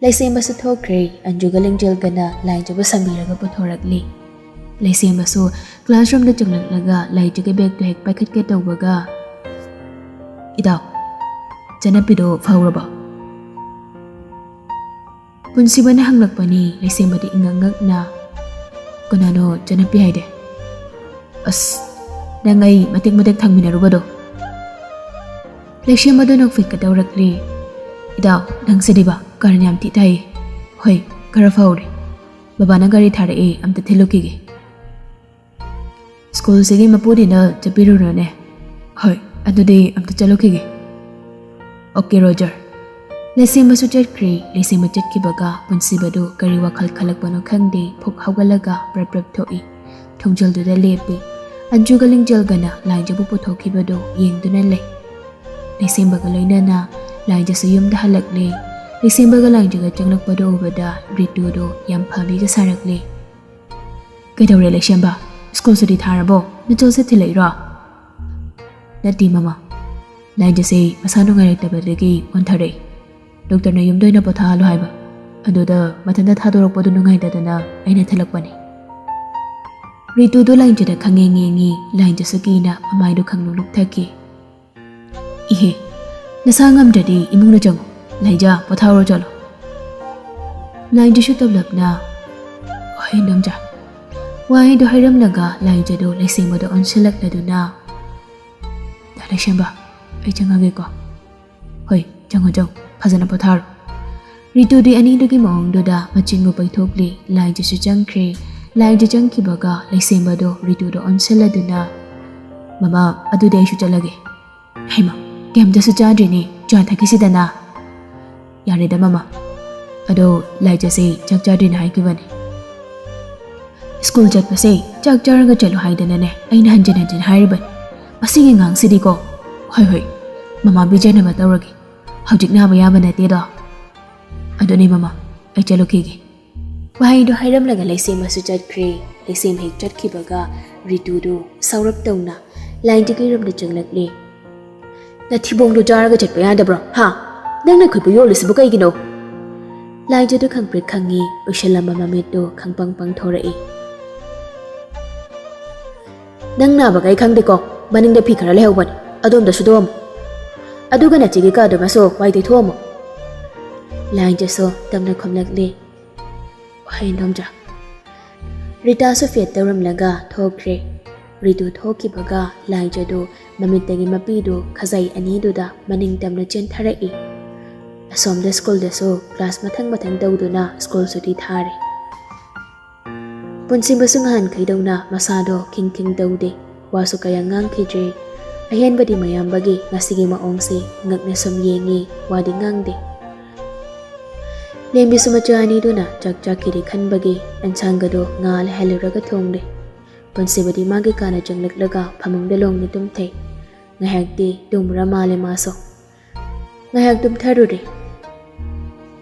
ꯂꯩꯁꯦꯝꯕꯁꯨ ꯊꯣꯛꯈ꯭ꯔꯦ꯫ ꯑꯟꯖꯨꯒ ꯂꯤꯡꯖꯦꯜꯒꯅ ꯂꯥꯏꯖꯕꯨ ꯁꯝꯕꯤꯔꯒ ꯄꯨꯊꯣꯔꯛꯂꯤ꯫ ꯂꯩꯁꯦꯝꯕꯁꯨ ꯀ꯭ꯂꯥꯁꯔꯨꯝꯗ ꯆꯪꯂꯛꯂꯒ ꯂꯥꯏꯖꯒꯤ ꯕꯦꯒꯇꯨ ꯍꯦꯛ ꯄꯥꯏꯈꯠꯀꯦ ꯇꯧꯕꯒ, "ꯏꯇꯥꯎ, ꯆꯠꯅꯞꯄꯤꯗꯣ ꯐꯥꯎꯔꯕꯣ?" ꯄꯨꯟꯁꯤꯕꯅ ꯍꯪꯂꯛꯄꯅꯤ꯫ ꯂꯩꯁꯦꯝꯕꯗꯤ ꯏꯉꯛ ꯉꯛꯅ, "ꯀꯅꯥꯅꯣ ꯆꯠꯅꯞꯄꯤ ꯍꯥꯏꯗꯤ?" "ꯑꯁ, ꯅꯪ ꯑꯩ ꯃꯇꯦꯛ ꯃꯇꯦꯛ ꯊꯪꯃꯤꯟꯅꯔꯨꯕꯗꯣ꯫" ꯂꯩꯁꯦꯝꯕꯗꯣ ꯅꯣꯛꯐꯦꯠꯀ ꯇꯧꯔꯛꯂꯤ꯫ "ꯏꯇꯥꯎ, ꯅꯪꯁꯤꯗꯤꯕ ꯀꯔꯟ ꯌꯥꯝ ꯊꯤ ꯇꯥꯏꯌꯦ꯫ ꯍꯣꯏ, ꯈꯔ ꯐꯥꯎꯔꯦ꯫ ꯕꯕꯥꯅ ꯒꯥꯔꯤ ꯊꯥꯔꯛꯑꯦ, ꯑꯝꯇ ꯊꯤꯜꯂꯨꯈꯤꯒꯦ꯫" "ꯁ꯭ꯀꯨꯜꯁꯤꯒꯤ ꯃꯄꯨꯗꯤꯅ ꯆꯠꯄꯤꯔꯨꯔꯣꯅꯦ꯫" "ꯍꯣꯏ, ꯑꯗꯨꯗꯤ ꯑꯝꯇ ꯆꯠꯂꯨꯈꯤꯒꯦ꯫" "Okay, Roger." ꯂꯩꯁꯦꯝꯕꯁꯨ ꯆꯠꯈ꯭ꯔꯦ꯫ ꯂꯩꯁꯦꯝꯕ ꯆꯠꯈꯤꯕꯒ ꯄꯨꯟꯁꯤꯕꯗꯨ ꯀꯔꯤ ꯋꯥꯈꯜ ꯈꯜꯂꯛꯄꯅꯣ ꯈꯪꯗꯦ, ꯐꯨꯛ ꯍꯧꯒꯠꯂꯒ ꯄ꯭ꯔꯞ ꯄ꯭ꯔꯞ ꯊꯣꯛꯏ꯫ ꯊꯣꯡꯖꯤꯜꯗꯨꯗ ꯂꯦꯞꯄꯤ꯫ ꯑꯟꯖꯨꯒ ꯂꯤꯡꯖꯦꯜꯒꯅ ꯂꯥꯏꯖꯕꯨ ꯄꯨꯊꯣꯛꯈꯤꯕꯗꯨ ꯌꯦꯡꯗꯨꯅ ꯂꯩ꯫ ꯂꯩꯁꯦꯝꯕꯒ ꯂꯣꯏꯅꯅ ꯂꯥꯏꯖꯁꯨ ꯌꯨꯝꯗ ꯍꯜꯂꯛꯂꯦ꯫ ꯂꯩꯁꯦꯝꯕꯒ ꯂꯥꯏꯖꯒ ꯆꯪꯂꯛꯄꯗꯨ ꯎꯕꯗ ꯔꯤꯇꯨꯗꯨ ꯌꯥꯝ ꯐꯕꯤꯒ ꯁꯥꯔꯛꯂꯦ꯫ "ꯀꯩꯗꯧꯔꯦ ꯂꯩꯁꯦꯝꯕ? ꯁ꯭ꯀꯨꯜ ꯁꯨꯇꯤ ꯊꯥꯔꯕꯣ? ꯅꯆꯜꯁꯦ ꯊꯤꯜꯂꯛꯏꯔꯣ?" "ꯅꯠꯇꯦ ꯃꯃꯥ, ꯂꯥꯏꯖꯁꯦ ꯃꯁꯥ ꯅꯨꯡꯉꯥꯏꯔꯛꯇꯕꯗꯒꯤ ꯑꯣꯟꯊꯔꯛꯏ꯫ ꯗꯣꯛꯇꯔꯅ ꯌꯨꯝꯗ ꯑꯣꯏꯅ ꯄꯣꯊꯥꯍꯜꯂꯣ ꯍꯥꯏꯕ꯫ ꯑꯗꯨꯗ ꯃꯊꯟꯇ ꯊꯥꯗꯣꯔꯛꯄꯗꯨ ꯅꯨꯡꯉꯥꯏꯇꯗꯅ ꯑꯩꯅ ꯊꯤꯜꯂꯛꯄꯅꯤ꯫" ꯔꯤꯇꯨꯗꯨ ꯂꯥꯏꯖꯗ ꯈꯪꯌꯦꯡ ꯌꯦꯡꯉꯤ꯫ ꯂꯥꯏꯖꯁꯨ ꯀꯤꯅ ꯃꯃꯥꯏꯗꯨ ꯈꯪꯂꯨꯛ ꯂꯨꯛꯊꯈꯤ꯫ "ꯏꯍꯦ, ꯅꯁꯥ ꯉꯝꯗ꯭ꯔꯗꯤ ꯏꯃꯨꯡꯗ ꯆꯪꯉꯨ꯫ ꯂꯥꯏꯖ, ꯄꯣꯊꯥꯔꯣ ꯆꯠꯂꯣ꯫" ꯂꯥꯏꯖꯁꯨ ꯇꯞꯂꯞꯅ, "ꯍꯣꯏ ꯏꯟꯗꯣꯝꯆꯥ꯫" ꯋꯥꯍꯩꯗꯨ ꯍꯥꯏꯔꯝꯂꯒ ꯂꯥꯏꯖꯗꯨ ꯂꯩꯁꯦꯝꯕꯗ ꯑꯣꯟꯁꯤꯜꯂꯛꯂꯗꯨꯅ, "ꯗꯥ ꯂꯩꯁꯦꯝꯕ, ꯑꯩ ꯆꯪꯉꯒꯦꯀꯣ꯫" "ꯍꯣꯏ, ꯆꯪꯉꯣ ꯆꯪꯉꯣ, ꯐꯖꯅ ꯄꯣꯊꯥꯔꯣ꯫" ꯔꯤꯇꯨꯗꯤ ꯑꯅꯤꯗꯨꯒꯤ ꯃꯑꯣꯡꯗꯨꯗ ꯃꯆꯤꯟꯕꯨ ꯄꯩꯊꯣꯛꯂꯤ꯫ ꯂꯥꯏꯖꯁꯨ ꯆꯪꯈ꯭ꯔꯦ꯫ ꯂꯥꯏꯖ ꯆꯪꯈꯤꯕꯒ ꯂꯩꯁꯦꯝꯕꯗꯨ ꯔꯤꯇꯨꯗ ꯑꯣꯟꯁꯤꯜꯂꯗꯨꯅ, "ꯃꯃꯥ, ꯑꯗꯨꯗꯤ ꯑꯩꯁꯨ ꯆꯠꯂꯒꯦ꯫" "ꯍꯩꯃꯥ, ꯀꯩꯝꯇꯁꯨ ꯆꯥꯗ꯭ꯔꯤꯅꯦ, ꯆꯥ ꯊꯛꯈꯤꯁꯤꯗꯅ꯫" "ꯌꯥꯔꯦꯗ ꯃꯃꯥ, ꯑꯗꯣ ꯂꯥꯏꯖꯁꯦ ꯆꯥꯛ ꯆꯥꯗ꯭ꯔꯤꯅ ꯍꯥꯏꯈꯤꯕꯅꯦ꯫" "ꯁ꯭ꯀꯨꯜ ꯆꯠꯄꯁꯦ ꯆꯥꯛ ꯆꯥꯔꯒ ꯆꯠꯂꯨ ꯍꯥꯏꯗꯅꯅꯦ ꯑꯩꯅ ꯍꯟꯖꯤꯟ ꯍꯟꯖꯤꯟ ꯍꯥꯏꯔꯤꯕꯅꯤ꯫ ꯃꯁꯤꯒꯤ ꯑꯉꯥꯡꯁꯤꯗꯤꯀꯣ꯫" "ꯍꯣꯏ ꯍꯣꯏ, ꯃꯃꯥ ꯄꯤꯖꯅꯕ ꯇꯧꯔꯒꯦ꯫ ꯍꯧꯖꯤꯛ ꯅꯥꯕ ꯌꯥꯕ ꯅꯠꯇꯦꯗꯣ꯫" "ꯑꯗꯨꯅꯦ ꯃꯃꯥ, ꯑꯩ ꯆꯠꯂꯨꯈꯤꯒꯦ꯫" ꯋꯥꯍꯩꯗꯨ ꯍꯥꯏꯔꯝꯂꯒ ꯂꯩꯁꯦꯝꯕꯁꯨ ꯆꯠꯈ꯭ꯔꯦ꯫ ꯂꯩꯁꯦꯝ ꯍꯦꯛ ꯆꯠꯈꯤꯕꯒ ꯔꯤꯇꯨꯗꯨ ꯁꯥꯎꯔꯞ ꯇꯧꯅ ꯂꯥꯏꯖꯒꯤ ꯔꯨꯝꯗ ꯆꯪꯂꯛꯂꯦ꯫ "ꯅꯊꯤꯕꯣꯡꯗꯣ ꯆꯥꯔꯒ ꯆꯠꯄ ꯌꯥꯗꯕ꯭ꯔꯣ? ꯍꯥ? ꯅꯪꯅ ꯈꯨꯠꯄꯨ ꯌꯣꯜꯂꯤꯁꯤꯕꯨ ꯀꯩꯒꯤꯅꯣ?" ꯂꯥꯏꯖꯗꯨ ꯈꯪꯄ꯭ꯔꯦꯛ ꯈꯪꯉꯤ꯫ ꯎꯏꯁꯜꯂꯝꯕ ꯃꯃꯤꯠꯇꯨ ꯈꯪꯄꯪ ꯄꯪꯊꯣꯔꯛꯏ꯫ "ꯅꯪ ꯅꯥꯕꯒ ꯑꯩ ꯈꯪꯗꯦꯀꯣ꯫ ꯃꯅꯤꯡꯗ ꯐꯤ ꯈꯔ ꯂꯩꯍꯧꯕꯅꯤ, ꯑꯗꯣꯝꯗ ꯁꯨꯗꯣꯛꯑꯝꯃꯨ꯫ ꯑꯗꯨꯒ ꯅꯆꯦꯒꯤ ꯀꯥꯗꯨꯃꯁꯨ ꯋꯥꯏ ꯇꯩꯊꯣꯛꯑꯝꯃꯨ꯫" ꯂꯥꯏꯖꯁꯨ ꯇꯞꯅ ꯈꯨꯝꯂꯛꯂꯦ꯫ "ꯍꯣꯏ ꯏꯟꯗꯣꯝꯆꯥ꯫" ꯔꯤꯇꯥꯁꯨ ꯐꯦꯠ ꯇꯧꯔꯝꯂꯒ ꯊꯣꯛꯈ꯭ꯔꯦ꯫ ꯔꯤꯇꯨ ꯊꯣꯛꯈꯤꯕꯒ ꯂꯥꯏꯖꯗꯨ ꯃꯃꯤꯠꯇꯒꯤ ꯃꯄꯤꯗꯨ ꯈꯖꯥꯏ ꯑꯅꯤꯗꯨꯗ ꯃꯅꯤꯡ ꯇꯝꯅ ꯆꯦꯟꯊꯔꯛꯏ꯫ ꯑꯁꯣꯝꯗ ꯁ꯭ꯀꯨꯜꯗꯁꯨ ꯀ꯭ꯂꯥꯁ ꯃꯊꯪ ꯃꯊꯪ ꯇꯧꯗꯨꯅ ꯁ꯭ꯀꯨꯜ ꯁꯨꯇꯤ ꯊꯥꯔꯦ꯫ ꯄꯨꯟꯁꯤꯕꯁꯨ ꯉꯍꯥꯟꯈꯩꯗꯧꯅ ꯃꯁꯥꯗꯣ ꯈꯤꯡ ꯈꯤꯡ ꯇꯧꯗꯦ꯫ ꯋꯥꯁꯨ ꯀꯌꯥ ꯉꯥꯡꯈꯤꯗ꯭ꯔꯦ꯫ ꯑꯍꯦꯟꯕꯗꯤ ꯃꯌꯥꯝꯕꯒꯤ ꯉꯁꯤꯒꯤ ꯃꯑꯣꯡꯁꯦ ꯉꯛꯅ ꯁꯨꯝ ꯌꯦꯡꯉꯤ, ꯋꯥꯗꯤ ꯉꯥꯡꯗꯦ꯫ ꯂꯦꯝꯕꯤꯁꯨ ꯃꯆꯥ ꯑꯅꯤꯗꯨꯅ ꯆꯥꯛ ꯆꯥꯈꯤꯔꯦ ꯈꯟꯕꯒꯤ ꯑꯦꯟꯁꯥꯡꯒꯗꯣ ꯉꯥ ꯂꯩꯍꯜꯂꯨꯔꯒ ꯊꯣꯡꯂꯦ꯫ ꯄꯨꯟꯁꯤꯕꯗꯤ ꯃꯥꯒꯤ ꯀꯥꯅ ꯆꯪꯂꯛꯂꯒ ꯐꯃꯨꯡꯗ ꯂꯣꯡꯅ ꯇꯨꯝꯊꯩ꯫ ꯉꯥꯏꯍꯥꯛꯇꯤ ꯇꯨꯝꯃꯨꯔ ꯃꯥꯜꯂꯦ ꯃꯥꯁꯨ꯫ ꯉꯥꯏꯍꯥꯛ ꯇꯨꯝꯊꯔꯨꯔꯦ꯫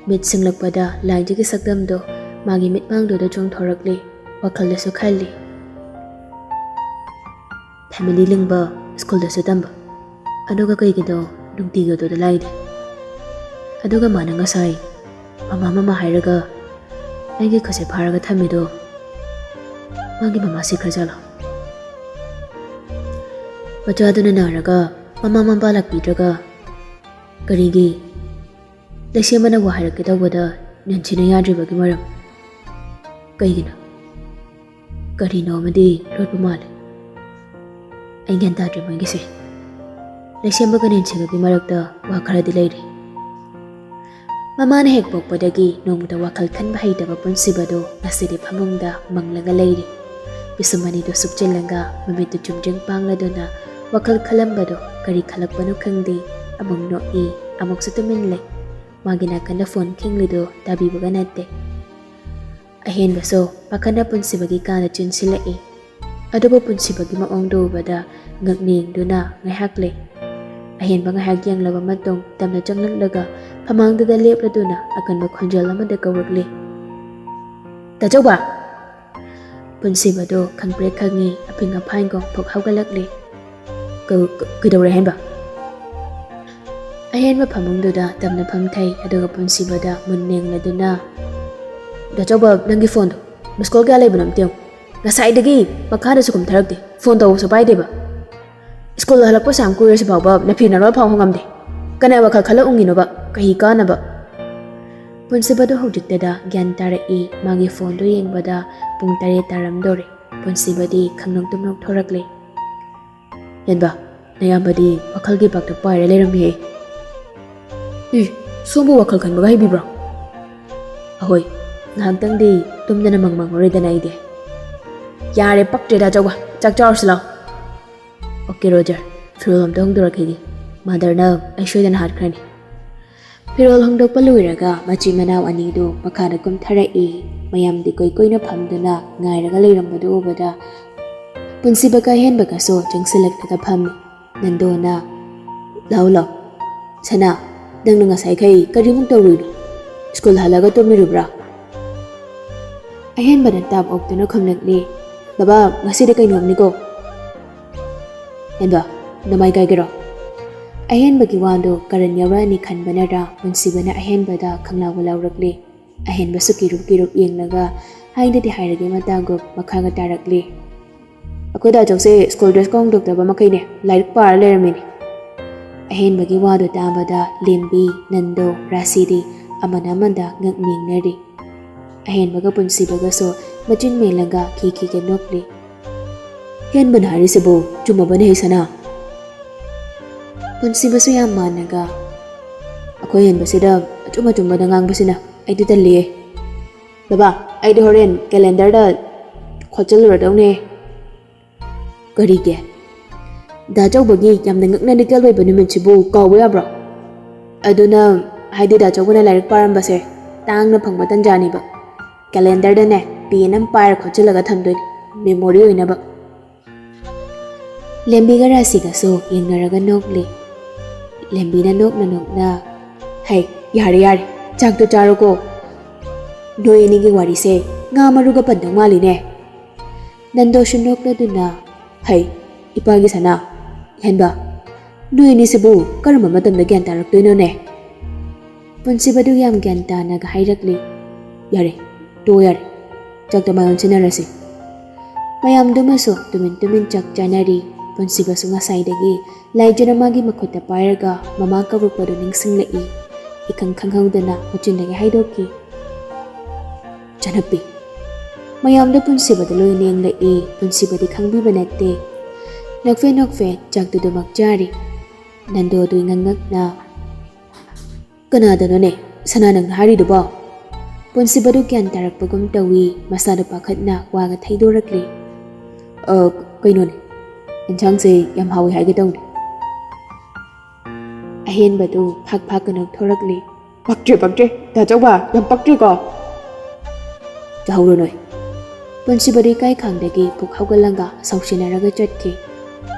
ꯃꯤꯠ ꯁꯤꯡꯂꯛꯄꯗ ꯂꯥꯏꯟꯖꯒꯤ ꯁꯛꯇꯝꯗꯣ ꯃꯥꯒꯤ ꯃꯤꯠꯃꯥꯡꯗꯨꯗ ꯆꯣꯡꯊꯣꯔꯛꯂꯦ꯫ ꯋꯥꯈꯜꯗꯁꯨ ꯈꯜꯂꯤ, "ꯐꯦꯃꯤꯂꯤ ꯂꯤꯡꯕ, ꯁ꯭ꯀꯨꯜꯗꯁꯨ ꯇꯝꯕ, ꯑꯗꯨꯒ ꯀꯩꯒꯤꯅꯣ ꯅꯨꯡꯇꯤꯒꯤ ꯑꯣꯇꯣꯗ ꯂꯥꯛꯏꯗꯤ? ꯑꯗꯨꯒ ꯃꯥꯅ ꯉꯁꯥꯏ ꯃꯃꯥ, ꯃꯃꯥ ꯍꯥꯏꯔꯒ ꯑꯩꯒꯤ ꯈꯨꯠꯁꯦ ꯐꯥꯔꯒ ꯊꯝꯃꯤꯗꯣ, ꯃꯥꯒꯤ ꯃꯃꯥ ꯁꯤꯈ꯭ꯔꯖꯥꯠꯂꯣ? ꯃꯆꯥꯗꯨꯅ ꯅꯥꯔꯒ ꯃꯃꯥ ꯃꯄꯥ ꯂꯥꯛꯄꯤꯗ꯭ꯔꯒ ꯀꯔꯤꯒꯤ? ꯂꯩꯁꯦꯝꯕꯅ ꯋꯥ ꯍꯥꯏꯔꯛꯀꯦ ꯇꯧꯕꯗ ꯅꯦꯟꯁꯤꯅ ꯌꯥꯗ꯭ꯔꯤꯕꯒꯤ ꯃꯔꯝ ꯀꯩꯒꯤꯅꯣ? ꯀꯔꯤꯅꯣ ꯑꯃꯗꯤ ꯂꯣꯠꯄ ꯃꯥꯜꯂꯦ꯫ ꯑꯩ ꯒ꯭ꯌꯥꯟ ꯇꯥꯗ꯭ꯔꯦ ꯃꯣꯏꯒꯤꯁꯦ꯫ ꯂꯩꯁꯦꯝꯕꯒ ꯅꯦꯟꯁꯤꯒꯒꯤ ꯃꯔꯛꯇ ꯋꯥ ꯈꯔꯗꯤ ꯂꯩꯔꯤ꯫" ꯃꯃꯥꯅ ꯍꯦꯛ ꯄꯣꯛꯄꯗꯒꯤ ꯅꯣꯡꯃꯇ ꯋꯥꯈꯜ ꯈꯟꯕ ꯍꯩꯇꯕ ꯄꯨꯟꯁꯤꯕꯗꯣ ꯉꯁꯤꯗꯤ ꯐꯃꯨꯡꯗ ꯃꯪꯂꯒ ꯂꯩꯔꯤ꯫ ꯄꯤꯁꯨꯝ ꯑꯅꯤꯗꯨ ꯁꯨꯞꯆꯤꯜꯂꯒ ꯃꯃꯤꯠꯇꯨ ꯆꯨꯝꯗ꯭ꯔꯤꯡ ꯄꯥꯡꯂꯗꯨꯅ ꯋꯥꯈꯜ ꯈꯜꯂꯝꯕꯗꯣ ꯀꯔꯤ ꯈꯜꯂꯛꯄꯅꯣ ꯈꯪꯗꯦ꯫ ꯑꯃꯨꯛ ꯅꯣꯛꯏ, ꯑꯃꯨꯛꯁꯨ ꯇꯨꯃꯤꯟ ꯂꯩ꯫ ꯃꯥꯒꯤ ꯅꯥꯀꯟꯗ ꯐꯣꯟ ꯈꯤꯡꯂꯤꯗꯨ ꯇꯥꯕꯤꯕꯒ ꯅꯠꯇꯦ꯫ ꯑꯍꯦꯟꯕꯁꯨ ꯄꯥꯈꯠꯅ ꯄꯨꯟꯁꯤꯕꯒꯤ ꯀꯥꯗ ꯆꯦꯟꯁꯤꯜꯂꯛꯏ꯫ ꯑꯗꯨꯕꯨ ꯄꯨꯟꯁꯤꯕꯒꯤ ꯃꯑꯣꯡꯗꯨ ꯎꯕꯗ ꯉꯛꯅꯤꯡꯗꯨꯅ ꯉꯥꯏꯍꯥꯛ ꯂꯩ꯫ ꯑꯍꯦꯟꯕ ꯉꯥꯏꯍꯥꯛ ꯌꯦꯡꯂꯕ ꯃꯇꯨꯡ ꯇꯞꯅ ꯆꯪꯂꯛꯂꯒ ꯐꯃꯥꯡꯗꯨꯗ ꯂꯦꯞꯂꯗꯨꯅ ꯑꯀꯟꯕ ꯈꯣꯟꯖꯦꯜ ꯑꯃꯗ ꯀꯧꯔꯛꯂꯤ, "ꯇꯥꯆꯧꯕ!" ꯄꯨꯟꯁꯤꯕꯗꯨ ꯈꯪꯄ꯭ꯔꯦꯛ ꯈꯪꯉꯤ, ꯑꯐꯤꯡ ꯑꯐꯥꯏꯡꯒꯨꯝ ꯐꯨꯛ ꯍꯧꯒꯠꯂꯛꯂꯤ꯫ "ꯀ-, ꯀ-, ꯀꯩꯗꯧꯔꯦ ꯑꯍꯦꯟꯕ?" ꯑꯍꯦꯟꯕ ꯐꯃꯨꯡꯗꯨꯗ ꯇꯞꯅ ꯐꯝꯊꯩ, ꯑꯗꯨꯒ ꯄꯨꯟꯁꯤꯕꯗ ꯃꯨꯟ ꯌꯦꯡꯂꯗꯨꯅ, "ꯗꯥꯆꯧꯕ, ꯅꯪꯒꯤ ꯐꯣꯟꯗꯣ ꯃꯤꯁ ꯀꯣꯜ ꯀꯌꯥ ꯂꯩꯕꯅꯣ ꯑꯝꯇ ꯌꯦꯡꯉꯨ꯫ ꯉꯁꯥꯏꯗꯒꯤ ꯃꯈꯥꯗꯁꯨ ꯀꯨꯝꯊꯔꯛꯇꯦ, ꯐꯣꯟ ꯇꯧꯕꯁꯨ ꯄꯥꯏꯗꯦꯕ꯫ ꯁ꯭ꯀꯨꯜ ꯍꯜꯂꯛꯄ ꯁꯥꯝ ꯀꯨꯏꯔꯁꯤ ꯐꯥꯎꯕ ꯅꯐꯤ ꯅꯔꯣꯜ ꯐꯥꯎ ꯍꯣꯡꯉꯝꯗꯦ꯫ ꯀꯅꯥ ꯋꯥꯈꯜ ꯈꯜꯂ ꯎꯪꯉꯤꯅꯣꯕ? ꯀꯩ ꯀꯥꯟꯅꯕ?" ꯄꯨꯟꯁꯤꯕꯗꯣ ꯍꯧꯖꯤꯛꯇꯗ ꯒ꯭ꯌꯥꯟ ꯇꯥꯔꯛꯏ꯫ ꯃꯥꯒꯤ ꯐꯣꯟꯗꯣ ꯌꯦꯡꯕꯗ ꯄꯨꯡ ꯇꯔꯦꯠ ꯇꯥꯔꯝꯗꯣꯔꯦ꯫ ꯄꯨꯟꯁꯤꯕꯗꯤ ꯈꯪꯅꯣꯛ ꯇꯨꯝꯅꯣꯛ ꯊꯣꯔꯛꯂꯦ꯫ "ꯍꯦꯟꯕ, ꯅꯌꯥꯝꯕꯗꯤ ꯋꯥꯈꯜꯒꯤ ꯄꯥꯛꯇ ꯄꯥꯏꯔ ꯂꯩꯔꯝꯃꯤꯍꯦ꯫ ꯏ, ꯁꯣꯝꯕꯨ ꯋꯥꯈꯜ ꯈꯟꯕꯒ ꯍꯩꯕꯤꯕ꯭ꯔꯣ?" "ꯑꯍꯣꯏ, ꯉꯥꯏꯍꯥꯛꯇꯪꯗꯤ ꯇꯨꯝꯗꯅ ꯃꯪ ꯃꯪꯉꯨꯔꯦꯗꯅ ꯑꯩꯗꯤ꯫" "ꯌꯥꯔꯦ, ꯄꯛꯇ꯭ꯔꯦꯗ ꯑꯆꯧꯕ, ꯆꯥꯛ ꯆꯥꯔꯨꯁꯤ ꯂꯥꯎ꯫" "ꯑꯣꯀꯦ ꯔꯣꯖꯔ, ꯐꯤꯔꯣꯜ ꯑꯝꯇ ꯍꯣꯡꯗꯣꯔꯛꯈꯤꯒꯦ꯫ ꯃꯥꯗꯔꯅ ꯑꯩ ꯁꯣꯏꯗꯅ ꯍꯥꯠꯈ꯭ꯔꯅꯤ꯫" ꯐꯤꯔꯣꯜ ꯍꯣꯡꯗꯣꯛꯄ ꯂꯣꯏꯔꯒ ꯃꯆꯤꯟ ꯃꯅꯥꯎ ꯑꯅꯤꯗꯨ ꯃꯈꯥꯗ ꯀꯨꯝꯊꯔꯛꯏ꯫ ꯃꯌꯥꯝꯗꯤ ꯀꯣꯏ ꯀꯣꯏꯅ ꯐꯝꯗꯨꯅ ꯉꯥꯏꯔꯒ ꯂꯩꯔꯝꯕꯗꯨ ꯎꯕꯗ ꯄꯨꯟꯁꯤꯕꯒ ꯑꯍꯦꯟꯕꯒꯁꯨ ꯆꯪꯁꯤꯜꯂꯛꯂꯒ ꯐꯝꯃꯤ꯫ ꯅꯟꯗꯣꯅ, "ꯂꯥꯎ ꯂꯥꯎ꯫ ꯁꯅꯥ, ꯅꯪꯅ ꯉꯁꯥꯏꯈꯩ ꯀꯔꯤꯃꯨꯛ ꯇꯧꯔꯨꯏꯅꯣ? ꯁ꯭ꯀꯨꯜ ꯍꯜꯂꯒ ꯇꯨꯝꯂꯤꯔꯤꯕ꯭ꯔꯥ?" ꯑꯍꯦꯟꯕꯅ ꯇꯥꯞ ꯑꯣꯛꯇꯨꯅ ꯈꯨꯝꯂꯛꯂꯤ, "ꯕꯕꯥ, ꯉꯁꯤꯗꯤ ꯀꯩꯅꯣꯝꯅꯤꯀꯣ?" "ꯍꯦꯟꯕ, ꯅꯃꯥꯏ ꯀꯥꯏꯒꯦꯔꯣ?" ꯑꯍꯦꯟꯕꯒꯤ ꯋꯥꯗꯨ ꯀꯔꯟ ꯌꯥꯎꯔꯛꯑꯅꯤ ꯈꯟꯕꯅꯔ ꯄꯨꯟꯁꯤꯕꯅ ꯑꯍꯦꯟꯕꯗ ꯈꯪꯂꯥꯎꯕ ꯂꯥꯎꯔꯛꯂꯤ꯫ ꯑꯍꯦꯟꯕꯁꯨ ꯀꯤꯔꯨꯞ ꯀꯤꯔꯨꯞ ꯌꯦꯡꯂꯒ ꯍꯥꯏꯗꯗꯤ ꯍꯥꯏꯔꯒꯦ ꯃꯇꯥꯒꯨꯝ ꯃꯈꯥꯒ ꯇꯥꯔꯛꯂꯤ꯫ "ꯑꯩꯈꯣꯏ ꯗꯥꯆꯧꯁꯦ ꯁ꯭ꯀꯨꯜ ꯗ꯭ꯔꯦꯁꯀ ꯍꯣꯡꯗꯣꯛꯇꯕ ꯃꯈꯩꯅꯦ ꯂꯥꯏꯔꯤꯛ ꯄꯥꯔ ꯂꯩꯔꯝꯃꯤꯅꯦ꯫" ꯑꯍꯦꯟꯕꯒꯤ ꯋꯥꯗꯨ ꯇꯥꯕꯗ ꯂꯦꯝꯕꯤ, ꯅꯟꯗꯣ, ꯔꯥꯁꯤꯗꯤ ꯑꯃꯅ ꯑꯃꯗ ꯉꯛ ꯌꯦꯡꯅꯔꯤ꯫ ꯑꯍꯦꯟꯕꯒ ꯄꯨꯟꯁꯤꯕꯒꯁꯨ ꯃꯆꯤꯟ ꯃꯦꯜꯂꯒ ꯈꯤ ꯈꯤꯒ ꯅꯣꯛꯂꯤ꯫ "ꯍꯦꯟꯕꯅ ꯍꯥꯏꯔꯤꯁꯤꯕꯨ ꯆꯨꯝꯃꯕꯅꯦ ꯍꯩ ꯁꯅꯥ?" ꯄꯨꯟꯁꯤꯕꯁꯨ ꯌꯥꯝ ꯃꯥꯟꯅꯒ, "ꯑꯩꯈꯣꯏ ꯍꯦꯟꯕꯁꯤꯗ ꯑꯆꯨꯝ ꯑꯆꯨꯝꯕꯗ ꯉꯥꯡꯕꯁꯤꯅ ꯑꯩꯗꯤ ꯇꯜꯂꯤꯌꯦ꯫ ꯕꯕꯥ, ꯑꯩꯗꯤ ꯍꯣꯔꯦꯟ ꯀꯦꯂꯦꯟꯗꯔꯗ ꯈꯣꯠꯆꯜꯂꯨꯔꯗꯧꯅꯦ꯫" "ꯀꯔꯤꯒꯤ? ꯗꯥ ꯆꯧꯕꯒꯤ ꯌꯥꯝꯅ ꯉꯛꯅ ꯗꯤꯇꯦꯜ ꯑꯣꯏꯕ ꯅꯨꯃꯤꯠꯁꯤꯕꯨ ꯀꯥꯎꯕ ꯌꯥꯕ꯭ꯔꯣ? ꯑꯗꯨꯅ, ꯍꯥꯏꯗꯤ ꯗꯥ ꯆꯧꯕꯅ ꯂꯥꯏꯔꯤꯛ ꯄꯥꯔꯝꯕꯁꯦ ꯇꯥꯡꯅ ꯐꯪꯕ ꯇꯟꯖꯥꯅꯦꯕ꯫ ꯀꯦꯂꯦꯟꯗꯔꯗꯅꯦ ꯄꯦꯟ ꯑꯃ ꯄꯥꯏꯔ ꯈꯣꯠꯆꯜꯂꯒ ꯊꯝꯗꯣꯏꯅꯦ, ꯃꯦꯃꯣꯔꯤ ꯑꯣꯏꯅꯕ꯫" ꯂꯦꯝꯕꯤꯒ ꯔꯥꯁꯤꯒꯁꯨ ꯌꯦꯡꯅꯔꯒ ꯅꯣꯛꯂꯤ꯫ ꯂꯦꯝꯕꯤꯅ ꯅꯣꯛꯅ ꯅꯣꯛꯅ, "ꯍꯩ, ꯌꯥꯔꯦ ꯌꯥꯔꯦ, ꯆꯥꯛꯇꯣ ꯆꯥꯔꯣꯀꯣ꯫ ꯅꯣꯏ ꯑꯅꯤꯒꯤ ꯋꯥꯔꯤꯁꯦ ꯉꯥ ꯃꯔꯨꯒ ꯄꯟꯗꯧ ꯃꯥꯜꯂꯤꯅꯦ꯫" ꯅꯟꯗꯣꯁꯨ ꯅꯣꯛꯂꯗꯨꯅ, "ꯍꯩ, ꯏꯄꯥꯒꯤ ꯁꯅꯥ, ꯍꯦꯟꯕ, ꯅꯣꯏ ꯑꯅꯤꯁꯤꯕꯨ ꯀꯔꯝꯕ ꯃꯇꯝꯗ ꯒ꯭ꯌꯥꯟ ꯇꯥꯔꯛꯇꯣꯏꯅꯣꯅꯦ?" ꯄꯨꯟꯁꯤꯕꯗꯨ ꯌꯥꯝ ꯒ꯭ꯌꯥꯟ ꯇꯥꯅꯒ ꯍꯥꯏꯔꯛꯂꯤ꯫ "ꯌꯥꯔꯦ, ꯇꯣ ꯌꯥꯔꯦ, ꯆꯥꯛꯇ ꯃꯥꯏ ꯑꯣꯟꯁꯤꯟꯅꯔꯁꯤ꯫" ꯃꯌꯥꯝꯗꯨꯃꯁꯨ ꯇꯨꯃꯤꯟ ꯇꯨꯃꯤꯟ ꯆꯥꯛ ꯆꯥꯅꯔꯤ꯫ ꯄꯨꯟꯁꯤꯕꯁꯨ ꯉꯁꯥꯏꯗꯒꯤ ꯂꯥꯏꯖꯅ ꯃꯥꯒꯤ ꯃꯈꯨꯠꯇ ꯄꯥꯏꯔꯒ ꯃꯃꯥ ꯀꯧꯔꯛꯄꯗꯨ ꯅꯤꯡꯁꯤꯡꯂꯛꯏ꯫ ꯏꯈꯪ ꯈꯪꯍꯧꯗꯅ ꯃꯆꯤꯟꯗꯒꯤ ꯍꯥꯏꯗꯣꯛꯈꯤ, "ꯆꯅꯞꯄꯤ꯫" ꯃꯌꯥꯝꯗ ꯄꯨꯟꯁꯤꯕꯗ ꯂꯣꯏꯅ ꯌꯦꯡꯂꯛꯏ꯫ ꯄꯨꯟꯁꯤꯕꯗꯤ ꯈꯪꯕꯤꯕ ꯅꯠꯇꯦ꯫ ꯅꯣꯛꯐꯦ ꯅꯣꯛꯐꯦ ꯆꯥꯛꯇꯨꯗꯃꯛ ꯆꯥꯔꯤ꯫ ꯅꯟꯗꯣꯗꯨ ꯏꯉꯛ ꯉꯛꯅ, "ꯀꯅꯥꯗꯅꯣꯅꯦ ꯁꯅꯥ ꯅꯪꯅ ꯍꯥꯏꯔꯤꯗꯨꯕꯣ?" ꯄꯨꯟꯁꯤꯕꯗꯨ ꯒ꯭ꯌꯥꯟ ꯇꯥꯔꯛꯄꯒꯨꯝ ꯇꯧꯏ꯫ ꯃꯁꯥꯗꯨ ꯄꯥꯈꯠꯅ ꯋꯥꯒ ꯊꯩꯗꯣꯔꯛꯂꯤ꯫ "ꯑ, ꯀꯩꯅꯣꯅꯦ, ꯏꯟꯁꯥꯡꯁꯦ ꯌꯥꯝ ꯍꯥꯎꯏ ꯍꯥꯏꯒꯦ ꯇꯧꯅꯦ꯫" ꯑꯍꯦꯟꯕꯗꯨ ꯐꯥꯛ ꯐꯥꯛꯀ ꯅꯣꯛꯊꯣꯔꯛꯂꯤ꯫ "ꯄꯛꯇ꯭ꯔꯦ, ꯄꯛꯇ꯭ꯔꯦ꯫ ꯗꯥ ꯆꯧꯕ, ꯌꯥꯝ ꯄꯛꯇ꯭ꯔꯦꯀꯣ꯫" "ꯇꯥꯍꯧꯔꯣ ꯅꯣꯏ꯫" ꯄꯨꯟꯁꯤꯕꯗꯤ ꯏꯀꯥꯏ ꯈꯪꯗꯒꯤ ꯄꯨꯛ ꯍꯧꯒꯠꯂꯒ ꯁꯥꯎꯁꯤꯟꯅꯔꯒ ꯆꯠꯈꯤ꯫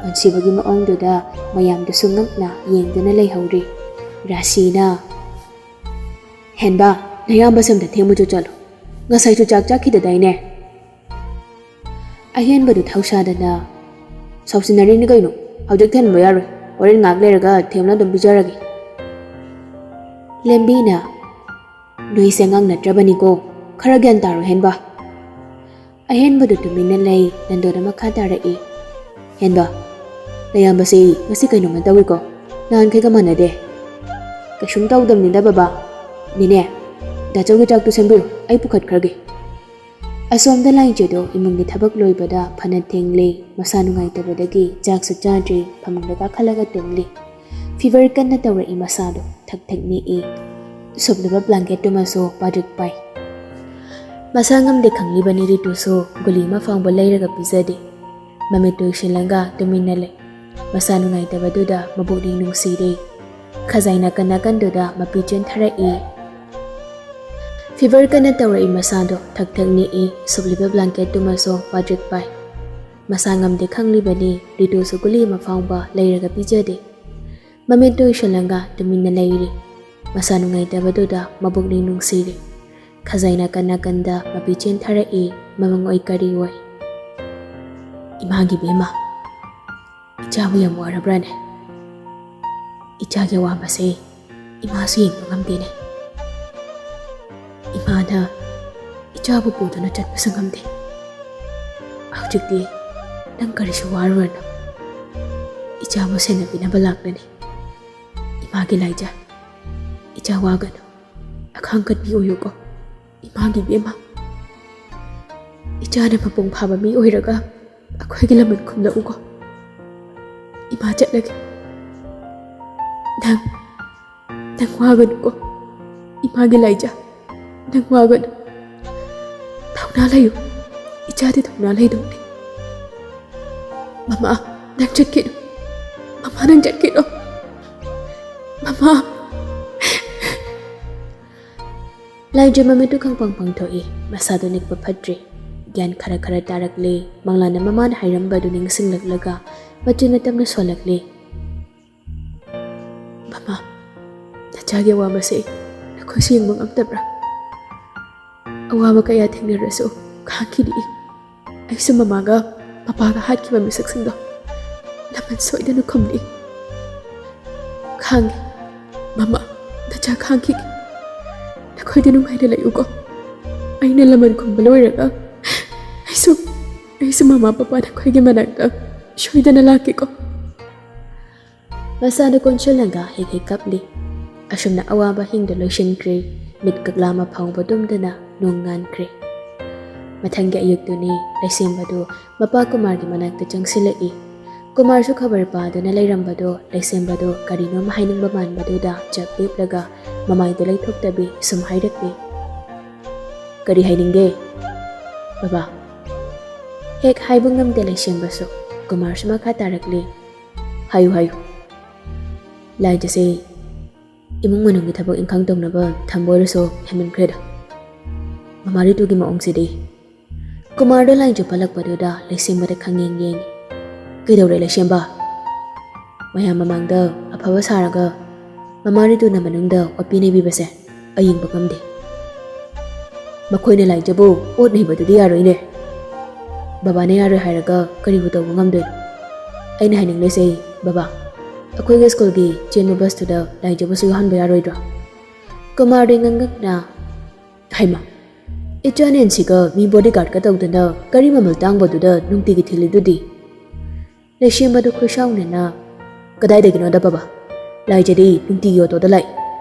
ꯄꯨꯟꯁꯤꯕꯒꯤ ꯃꯑꯣꯡꯗꯨꯗ ꯃꯌꯥꯝꯗꯨꯁꯨ ꯉꯛꯅ ꯌꯦꯡꯗꯨꯅ ꯂꯩꯍꯧꯔꯤ꯫ ꯔꯥꯁꯤꯅ, "ꯍꯦꯟꯕ, ꯅꯌꯥꯝꯕ ꯁꯣꯝꯗ ꯊꯦꯡꯕꯁꯨ ꯆꯠꯂꯣ꯫ ꯉꯁꯥꯏꯁꯨ ꯆꯥꯛ ꯆꯥꯈꯤꯗꯗꯥꯏꯅꯦ?" ꯑꯍꯦꯟꯕꯗꯨ ꯊꯧꯁꯥꯗꯅ, "ꯁꯥꯎꯁꯤꯟꯅꯔꯤꯅꯤ ꯀꯩꯅꯣ, ꯍꯧꯖꯤꯛ ꯊꯦꯝꯕ ꯌꯥꯔꯣꯏ, ꯍꯣꯔꯦꯟ ꯉꯥꯏꯍꯥꯛ ꯂꯩꯔꯒ ꯊꯦꯝꯅ ꯑꯗꯨꯝ ꯄꯤꯖꯔꯒꯦ꯫" ꯂꯦꯝꯕꯤꯅ, "ꯅꯣꯏꯁꯦ ꯑꯉꯥꯡ ꯅꯠꯇ꯭ꯔꯕꯅꯤꯀꯣ, ꯈꯔ ꯒ꯭ꯌꯥꯟ ꯇꯥꯔꯣ ꯍꯦꯟꯕ꯫" ꯑꯍꯦꯟꯕꯗꯨ ꯇꯨꯃꯤꯟꯅ ꯂꯩ꯫ ꯅꯟꯗꯣꯅ ꯃꯈꯥ ꯇꯥꯔꯛꯏ, "ꯍꯦꯟꯕ, ꯅꯌꯥꯝꯕꯁꯤ ꯉꯁꯤ ꯀꯩꯅꯣꯝꯃ ꯇꯧꯏꯀꯣ, ꯅꯍꯥꯟꯈꯩꯒ ꯃꯥꯟꯅꯗꯦ꯫" "ꯀꯩꯁꯨꯝ ꯇꯧꯗꯕꯅꯤꯗ ꯕꯕꯥ꯫ ꯅꯦꯅꯦ, ꯗꯥꯆꯧꯒꯤ ꯆꯥꯛꯇꯨ ꯁꯦꯝꯕꯤꯔꯣ, ꯑꯩ ꯄꯨꯈꯠꯈ꯭ꯔꯒꯦ꯫" ꯑꯁꯣꯝꯗ ꯂꯥꯏꯖꯗꯣ ꯏꯃꯨꯡꯒꯤ ꯊꯕꯛ ꯂꯣꯏꯕꯗ ꯐꯅ ꯊꯦꯡꯂꯦ꯫ ꯃꯁꯥ ꯅꯨꯡꯉꯥꯏꯇꯕꯗꯒꯤ ꯆꯥꯛꯁꯨ ꯆꯥꯗ꯭ꯔꯤ, ꯐꯃꯨꯡꯗ ꯀꯥꯈꯠꯂꯒ ꯇꯨꯝꯂꯤ꯫ ꯐꯤꯚꯔ ꯀꯟꯅ ꯇꯧꯔꯛꯏ ꯃꯁꯥꯗꯣ, ꯊꯛ ꯊꯛ ꯅꯤꯛꯏ꯫ ꯁꯨꯞꯂꯤꯕ ꯕ꯭ꯂꯥꯡꯀꯦꯠꯇꯨꯃꯁꯨ ꯄꯥꯗ꯭ꯔꯤꯛ ꯄꯥꯏ꯫ ꯃꯁꯥ ꯉꯝꯗꯦ ꯈꯪꯂꯤꯕꯅꯤ ꯔꯤꯇꯨꯁꯨ, ꯒꯨꯂꯤ ꯑꯃ ꯐꯥꯎꯕ ꯂꯩꯔꯒ ꯄꯤꯖꯗꯦ꯫ ꯃꯃꯤꯠꯇꯨ ꯎꯏꯁꯤꯜꯂꯒ ꯇꯨꯃꯤꯟꯅ ꯂꯩ꯫ ꯃꯁꯥ ꯅꯨꯡꯉꯥꯏꯇꯕꯗꯨꯗ ꯃꯕꯨꯛꯅꯤꯡ ꯅꯨꯡꯁꯤꯔꯦ꯫ ꯈꯖꯥꯏ ꯅꯥꯀꯟ ꯅꯥꯀꯟꯗꯨꯗ ꯃꯄꯤ ꯆꯦꯟꯊꯔꯛꯏ꯫ ꯐꯤꯚꯔ ꯀꯟꯅ ꯇꯧꯔꯛꯏ ꯃꯁꯥꯗꯣ, ꯊꯛ ꯊꯛ ꯅꯤꯛꯏ꯫ ꯁꯨꯞꯂꯤꯕ ꯕ꯭ꯂꯥꯡꯀꯦꯠꯇꯨꯃꯁꯨ ꯄꯥꯗ꯭ꯔꯤꯛ ꯄꯥꯏ꯫ ꯃꯁꯥ ꯉꯝꯗꯦ ꯈꯪꯂꯤꯕꯅꯤ ꯔꯤꯇꯨꯁꯨ, ꯒꯨꯂꯤ ꯑꯃ ꯐꯥꯎꯕ ꯂꯩꯔꯒ ꯄꯤꯖꯗꯦ꯫ ꯃꯃꯤꯠꯇꯨ ꯎꯏꯁꯤꯜꯂꯒ ꯇꯨꯃꯤꯟꯅ ꯂꯩꯔꯤ꯫ ꯃꯁꯥ ꯅꯨꯡꯉꯥꯏꯇꯕꯗꯨꯗ ꯃꯕꯨꯛꯅꯤꯡ ꯅꯨꯡꯁꯤꯔꯤ꯫ ꯈꯖꯥꯏ ꯅꯥꯀꯟ ꯅꯥꯀꯟꯗ ꯃꯄꯤ ꯆꯦꯟꯊꯔꯛꯏ, ꯃꯃꯪ ꯑꯣꯏ ꯀꯔꯤ ꯑꯣꯏ꯫ "ꯏꯃꯥꯒꯤ ꯕꯦꯝꯃ, ꯏꯆꯥꯕꯨ ꯌꯥꯝ ꯋꯥꯔꯕ꯭ꯔꯥꯅꯦ? ꯏꯆꯥꯒꯤ ꯑꯋꯥꯕꯁꯦ ꯏꯃꯥꯁꯨ ꯌꯦꯡꯕ ꯉꯝꯗꯦꯅꯦ꯫ ꯏꯃꯥꯅ ꯏꯆꯥꯕꯨ ꯄꯨꯗꯨꯅ ꯆꯠꯄꯁꯨ ꯉꯝꯗꯦ꯫ ꯍꯧꯖꯤꯛꯇꯤ ꯅꯪ ꯀꯔꯤꯁꯨ ꯋꯥꯔꯨꯔꯅꯨ꯫ ꯏꯆꯥꯕꯨ ꯁꯦꯟꯅꯕꯤꯅꯕ ꯂꯥꯛꯂꯅꯤ꯫ ꯏꯃꯥꯒꯤ ꯂꯥꯏꯖ, ꯏꯆꯥ ꯋꯥꯒꯅꯨ꯫ ꯑꯈꯥꯡ ꯀꯟꯕꯤ ꯑꯣꯏꯌꯨꯀꯣ, ꯏꯃꯥꯒꯤ ꯕꯦꯝꯃ꯫ ꯏꯆꯥꯅ ꯃꯄꯨꯡ ꯐꯥꯕ ꯃꯤ ꯑꯣꯏꯔꯒ ꯑꯩꯈꯣꯏꯒꯤ ꯂꯃꯟ ꯈꯨꯝꯂꯛꯎꯀꯣ꯫ ꯏꯃꯥ ꯆꯠꯂꯒꯦ꯫ ꯅꯪ, ꯅꯪ ꯋꯥꯒꯅꯨꯀꯣ, ꯏꯃꯥꯒꯤ ꯂꯥꯏꯖ, ꯅꯪ ꯋꯥꯒꯅꯨ꯫ ꯊꯧꯅꯥ ꯂꯩꯌꯨ, ꯏꯆꯥꯗꯤ ꯊꯧꯅꯥ ꯂꯩꯗꯧꯅꯤ꯫ ꯃꯃꯥ, ꯅꯪ ꯆꯠꯈꯤꯅꯨ꯫ ꯃꯃꯥ, ꯅꯪ ꯆꯠꯈꯤꯅꯨ꯫ ꯃꯃꯥ!" ꯂꯥꯏꯖ ꯃꯃꯤꯠꯇꯨ ꯈꯪꯄꯪ ꯄꯪꯊꯣꯛꯏ꯫ ꯃꯁꯥꯗꯨ ꯅꯤꯛꯄ ꯐꯠꯇ꯭ꯔꯤ꯫ ꯒ꯭ꯌꯥꯟ ꯈꯔ ꯈꯔ ꯇꯥꯔꯛꯂꯦ꯫ ꯃꯪꯂꯥꯟꯗ ꯃꯃꯥꯅ ꯍꯥꯏꯔꯝꯕ ꯑꯗꯨ ꯅꯤꯡꯁꯤꯡꯂꯛꯂꯒ ꯃꯆꯤꯟꯅ ꯇꯞꯅ ꯁꯣꯜꯂꯛꯂꯦ꯫ "ꯃꯃꯥ, ꯅꯆꯥꯒꯤ ꯑꯋꯥꯕꯁꯦ ꯅꯈꯣꯏꯁꯨ ꯌꯦꯡꯕ ꯉꯝꯗꯕ꯭ꯔꯥ? ꯑꯋꯥꯕ ꯀꯌꯥ ꯊꯦꯡꯅꯔꯁꯨ ꯈꯥꯡꯈꯤꯅꯤ꯫ ꯑꯩꯁꯨ ꯃꯃꯥꯒ ꯄꯄꯥꯒ ꯍꯥꯠꯈꯤꯕ ꯃꯤꯁꯛꯁꯤꯡꯗꯣ ꯂꯃꯟ ꯁꯣꯏꯗꯅ ꯈꯨꯝꯅꯤ꯫ ꯈꯥꯡꯒꯦ ꯃꯃꯥ, ꯅꯆꯥ ꯈꯥꯡꯈꯤꯒꯦ꯫ ꯅꯈꯣꯏꯗꯤ ꯅꯨꯡꯉꯥꯏꯅ ꯂꯩꯌꯨꯀꯣ꯫ ꯑꯩꯅ ꯂꯃꯟ ꯈꯨꯝꯕ ꯂꯣꯏꯔꯒ ꯑꯩꯁꯨ, ꯑꯩꯁꯨ ꯃꯃꯥ ꯄꯄꯥ ꯅꯈꯣꯏꯒꯤ ꯃꯅꯥꯛꯇ ꯁꯣꯏꯗꯅ ꯂꯥꯛꯀꯦꯀꯣ꯫" ꯃꯁꯥꯗ ꯀꯣꯟꯁꯤꯜꯂꯒ ꯍꯦꯛ ꯍꯦꯛ ꯀꯞꯂꯤ꯫ ꯑꯁꯨꯝꯅ ꯑꯋꯥꯕ ꯍꯤꯡꯗꯨ ꯂꯣꯏꯁꯤꯟꯈ꯭ꯔꯦ꯫ ꯃꯤꯠ ꯀꯛꯂꯥ ꯑꯃ ꯐꯥꯎꯕ ꯇꯨꯝꯗꯅ ꯅꯣꯡ ꯉꯥꯟꯈ꯭ꯔꯦ꯫ ꯃꯊꯪꯒꯤ ꯑꯌꯨꯛꯇꯨꯅꯤ ꯂꯩꯁꯦꯝꯕꯗꯨ ꯃꯄꯥ ꯀꯨꯃꯥꯔꯒꯤ ꯃꯅꯥꯛꯇ ꯆꯪꯁꯤꯜꯂꯛꯏ꯫ ꯀꯨꯃꯥꯔꯁꯨ ꯈꯕꯔ ꯄꯥꯗꯨꯅ ꯂꯩꯔꯝꯕꯗꯨ ꯂꯩꯁꯦꯝꯕꯗꯨ ꯀꯔꯤꯅꯣꯝ ꯍꯥꯏꯅꯤꯡꯕ ꯃꯥꯟꯕꯗꯨꯗ ꯆꯞ ꯂꯦꯞꯂꯒ ꯃꯃꯥꯏꯗꯨ ꯂꯩꯊꯣꯛꯇꯕꯤ ꯁꯨꯝ ꯍꯥꯏꯔꯛꯂꯤ꯫ "ꯀꯔꯤ ꯍꯥꯏꯅꯤꯡꯒꯦ, ꯕꯕꯥ?" ꯍꯦꯛ ꯍꯥꯏꯕ ꯉꯝꯗꯦ ꯂꯩꯁꯦꯝꯕꯁꯨ꯫ ꯀꯨꯃꯥꯔꯁꯨ ꯃꯈꯥ ꯇꯥꯔꯛꯂꯤ꯫ "ꯍꯥꯏꯌꯨ, ꯍꯥꯏꯌꯨ꯫" "ꯂꯥꯏꯖꯁꯦ ꯏꯃꯨꯡ ꯃꯅꯨꯡꯒꯤ ꯊꯕꯛ ꯏꯪꯈꯥꯡ ꯇꯧꯅꯕ ꯊꯝꯕ ꯑꯣꯏꯔꯁꯨ ꯍꯦꯟꯃꯟꯈ꯭ꯔꯦꯗ꯫ ꯃꯃꯥ ꯔꯤꯇꯨꯒꯤ ꯃꯑꯣꯡꯁꯤꯗꯤ꯫" ꯀꯨꯃꯥꯔꯗꯣ ꯂꯥꯏꯖ ꯄꯜꯂꯛꯄꯗꯨꯗ ꯂꯩꯁꯦꯝꯕꯗ ꯈꯪꯌꯦꯡ ꯌꯦꯡꯉꯤ꯫ "ꯀꯩꯗꯧꯔꯦ ꯂꯩꯁꯦꯝꯕ? ꯃꯌꯥꯝ ꯃꯃꯥꯡꯗ ꯑꯐꯕ ꯁꯥꯔꯒ ꯃꯃꯥ ꯔꯤꯇꯨꯅ ꯃꯅꯨꯡꯗ ꯋꯥꯄꯤ ꯅꯩꯕꯤꯕꯁꯦ ꯑꯩ ꯌꯦꯡꯕ ꯉꯝꯗꯦ꯫ ꯃꯈꯣꯏꯅ ꯂꯥꯏꯖꯕꯨ ꯑꯣꯠ ꯅꯩꯕꯗꯨꯗꯤ ꯌꯥꯔꯣꯏꯅꯦ꯫ ꯕꯕꯥꯅ ꯌꯥꯔꯣꯏ ꯍꯥꯏꯔꯒ ꯀꯔꯤꯕꯨ ꯇꯧꯕ ꯉꯝꯗꯣꯏꯅꯣ? ꯑꯩꯅ ꯍꯥꯏꯅꯤꯡꯂꯤꯁꯦ, ꯕꯕꯥ, ꯑꯩꯈꯣꯏꯒꯤ ꯁ꯭ꯀꯨꯜꯒꯤ ꯆꯦꯟꯕ ꯕꯁꯇꯨꯗ ꯂꯥꯏꯖꯕꯨꯁꯨ ꯌꯥꯎꯍꯟꯕ ꯌꯥꯔꯣꯏꯗ꯭ꯔꯣ?" ꯀꯨꯃꯥꯔꯗꯤ ꯉꯛꯉꯛꯅ, "ꯍꯩꯃꯥ, ꯏꯆꯥ ꯅꯦꯟꯁꯤꯒ ꯃꯤ ꯕꯣꯗꯤꯒꯥꯔꯗꯀ ꯇꯧꯗꯅ ꯒꯥꯔꯤ ꯃꯃꯜ ꯇꯥꯡꯕꯗꯨꯗ ꯅꯨꯡꯇꯤꯒꯤ ꯊꯤꯜꯂꯤꯗꯨꯗꯤ?" ꯂꯩꯁꯦꯝꯕꯗꯨ ꯈꯨꯔꯁꯥꯎꯅꯅ, "ꯀꯗꯥꯏꯗꯒꯤꯅꯣꯗ ꯕꯕꯥ, ꯂꯥꯏꯖꯗꯤ ꯅꯨꯡꯇꯤꯒꯤ ꯑꯣꯇꯣꯗ ꯂꯥꯛꯏ꯫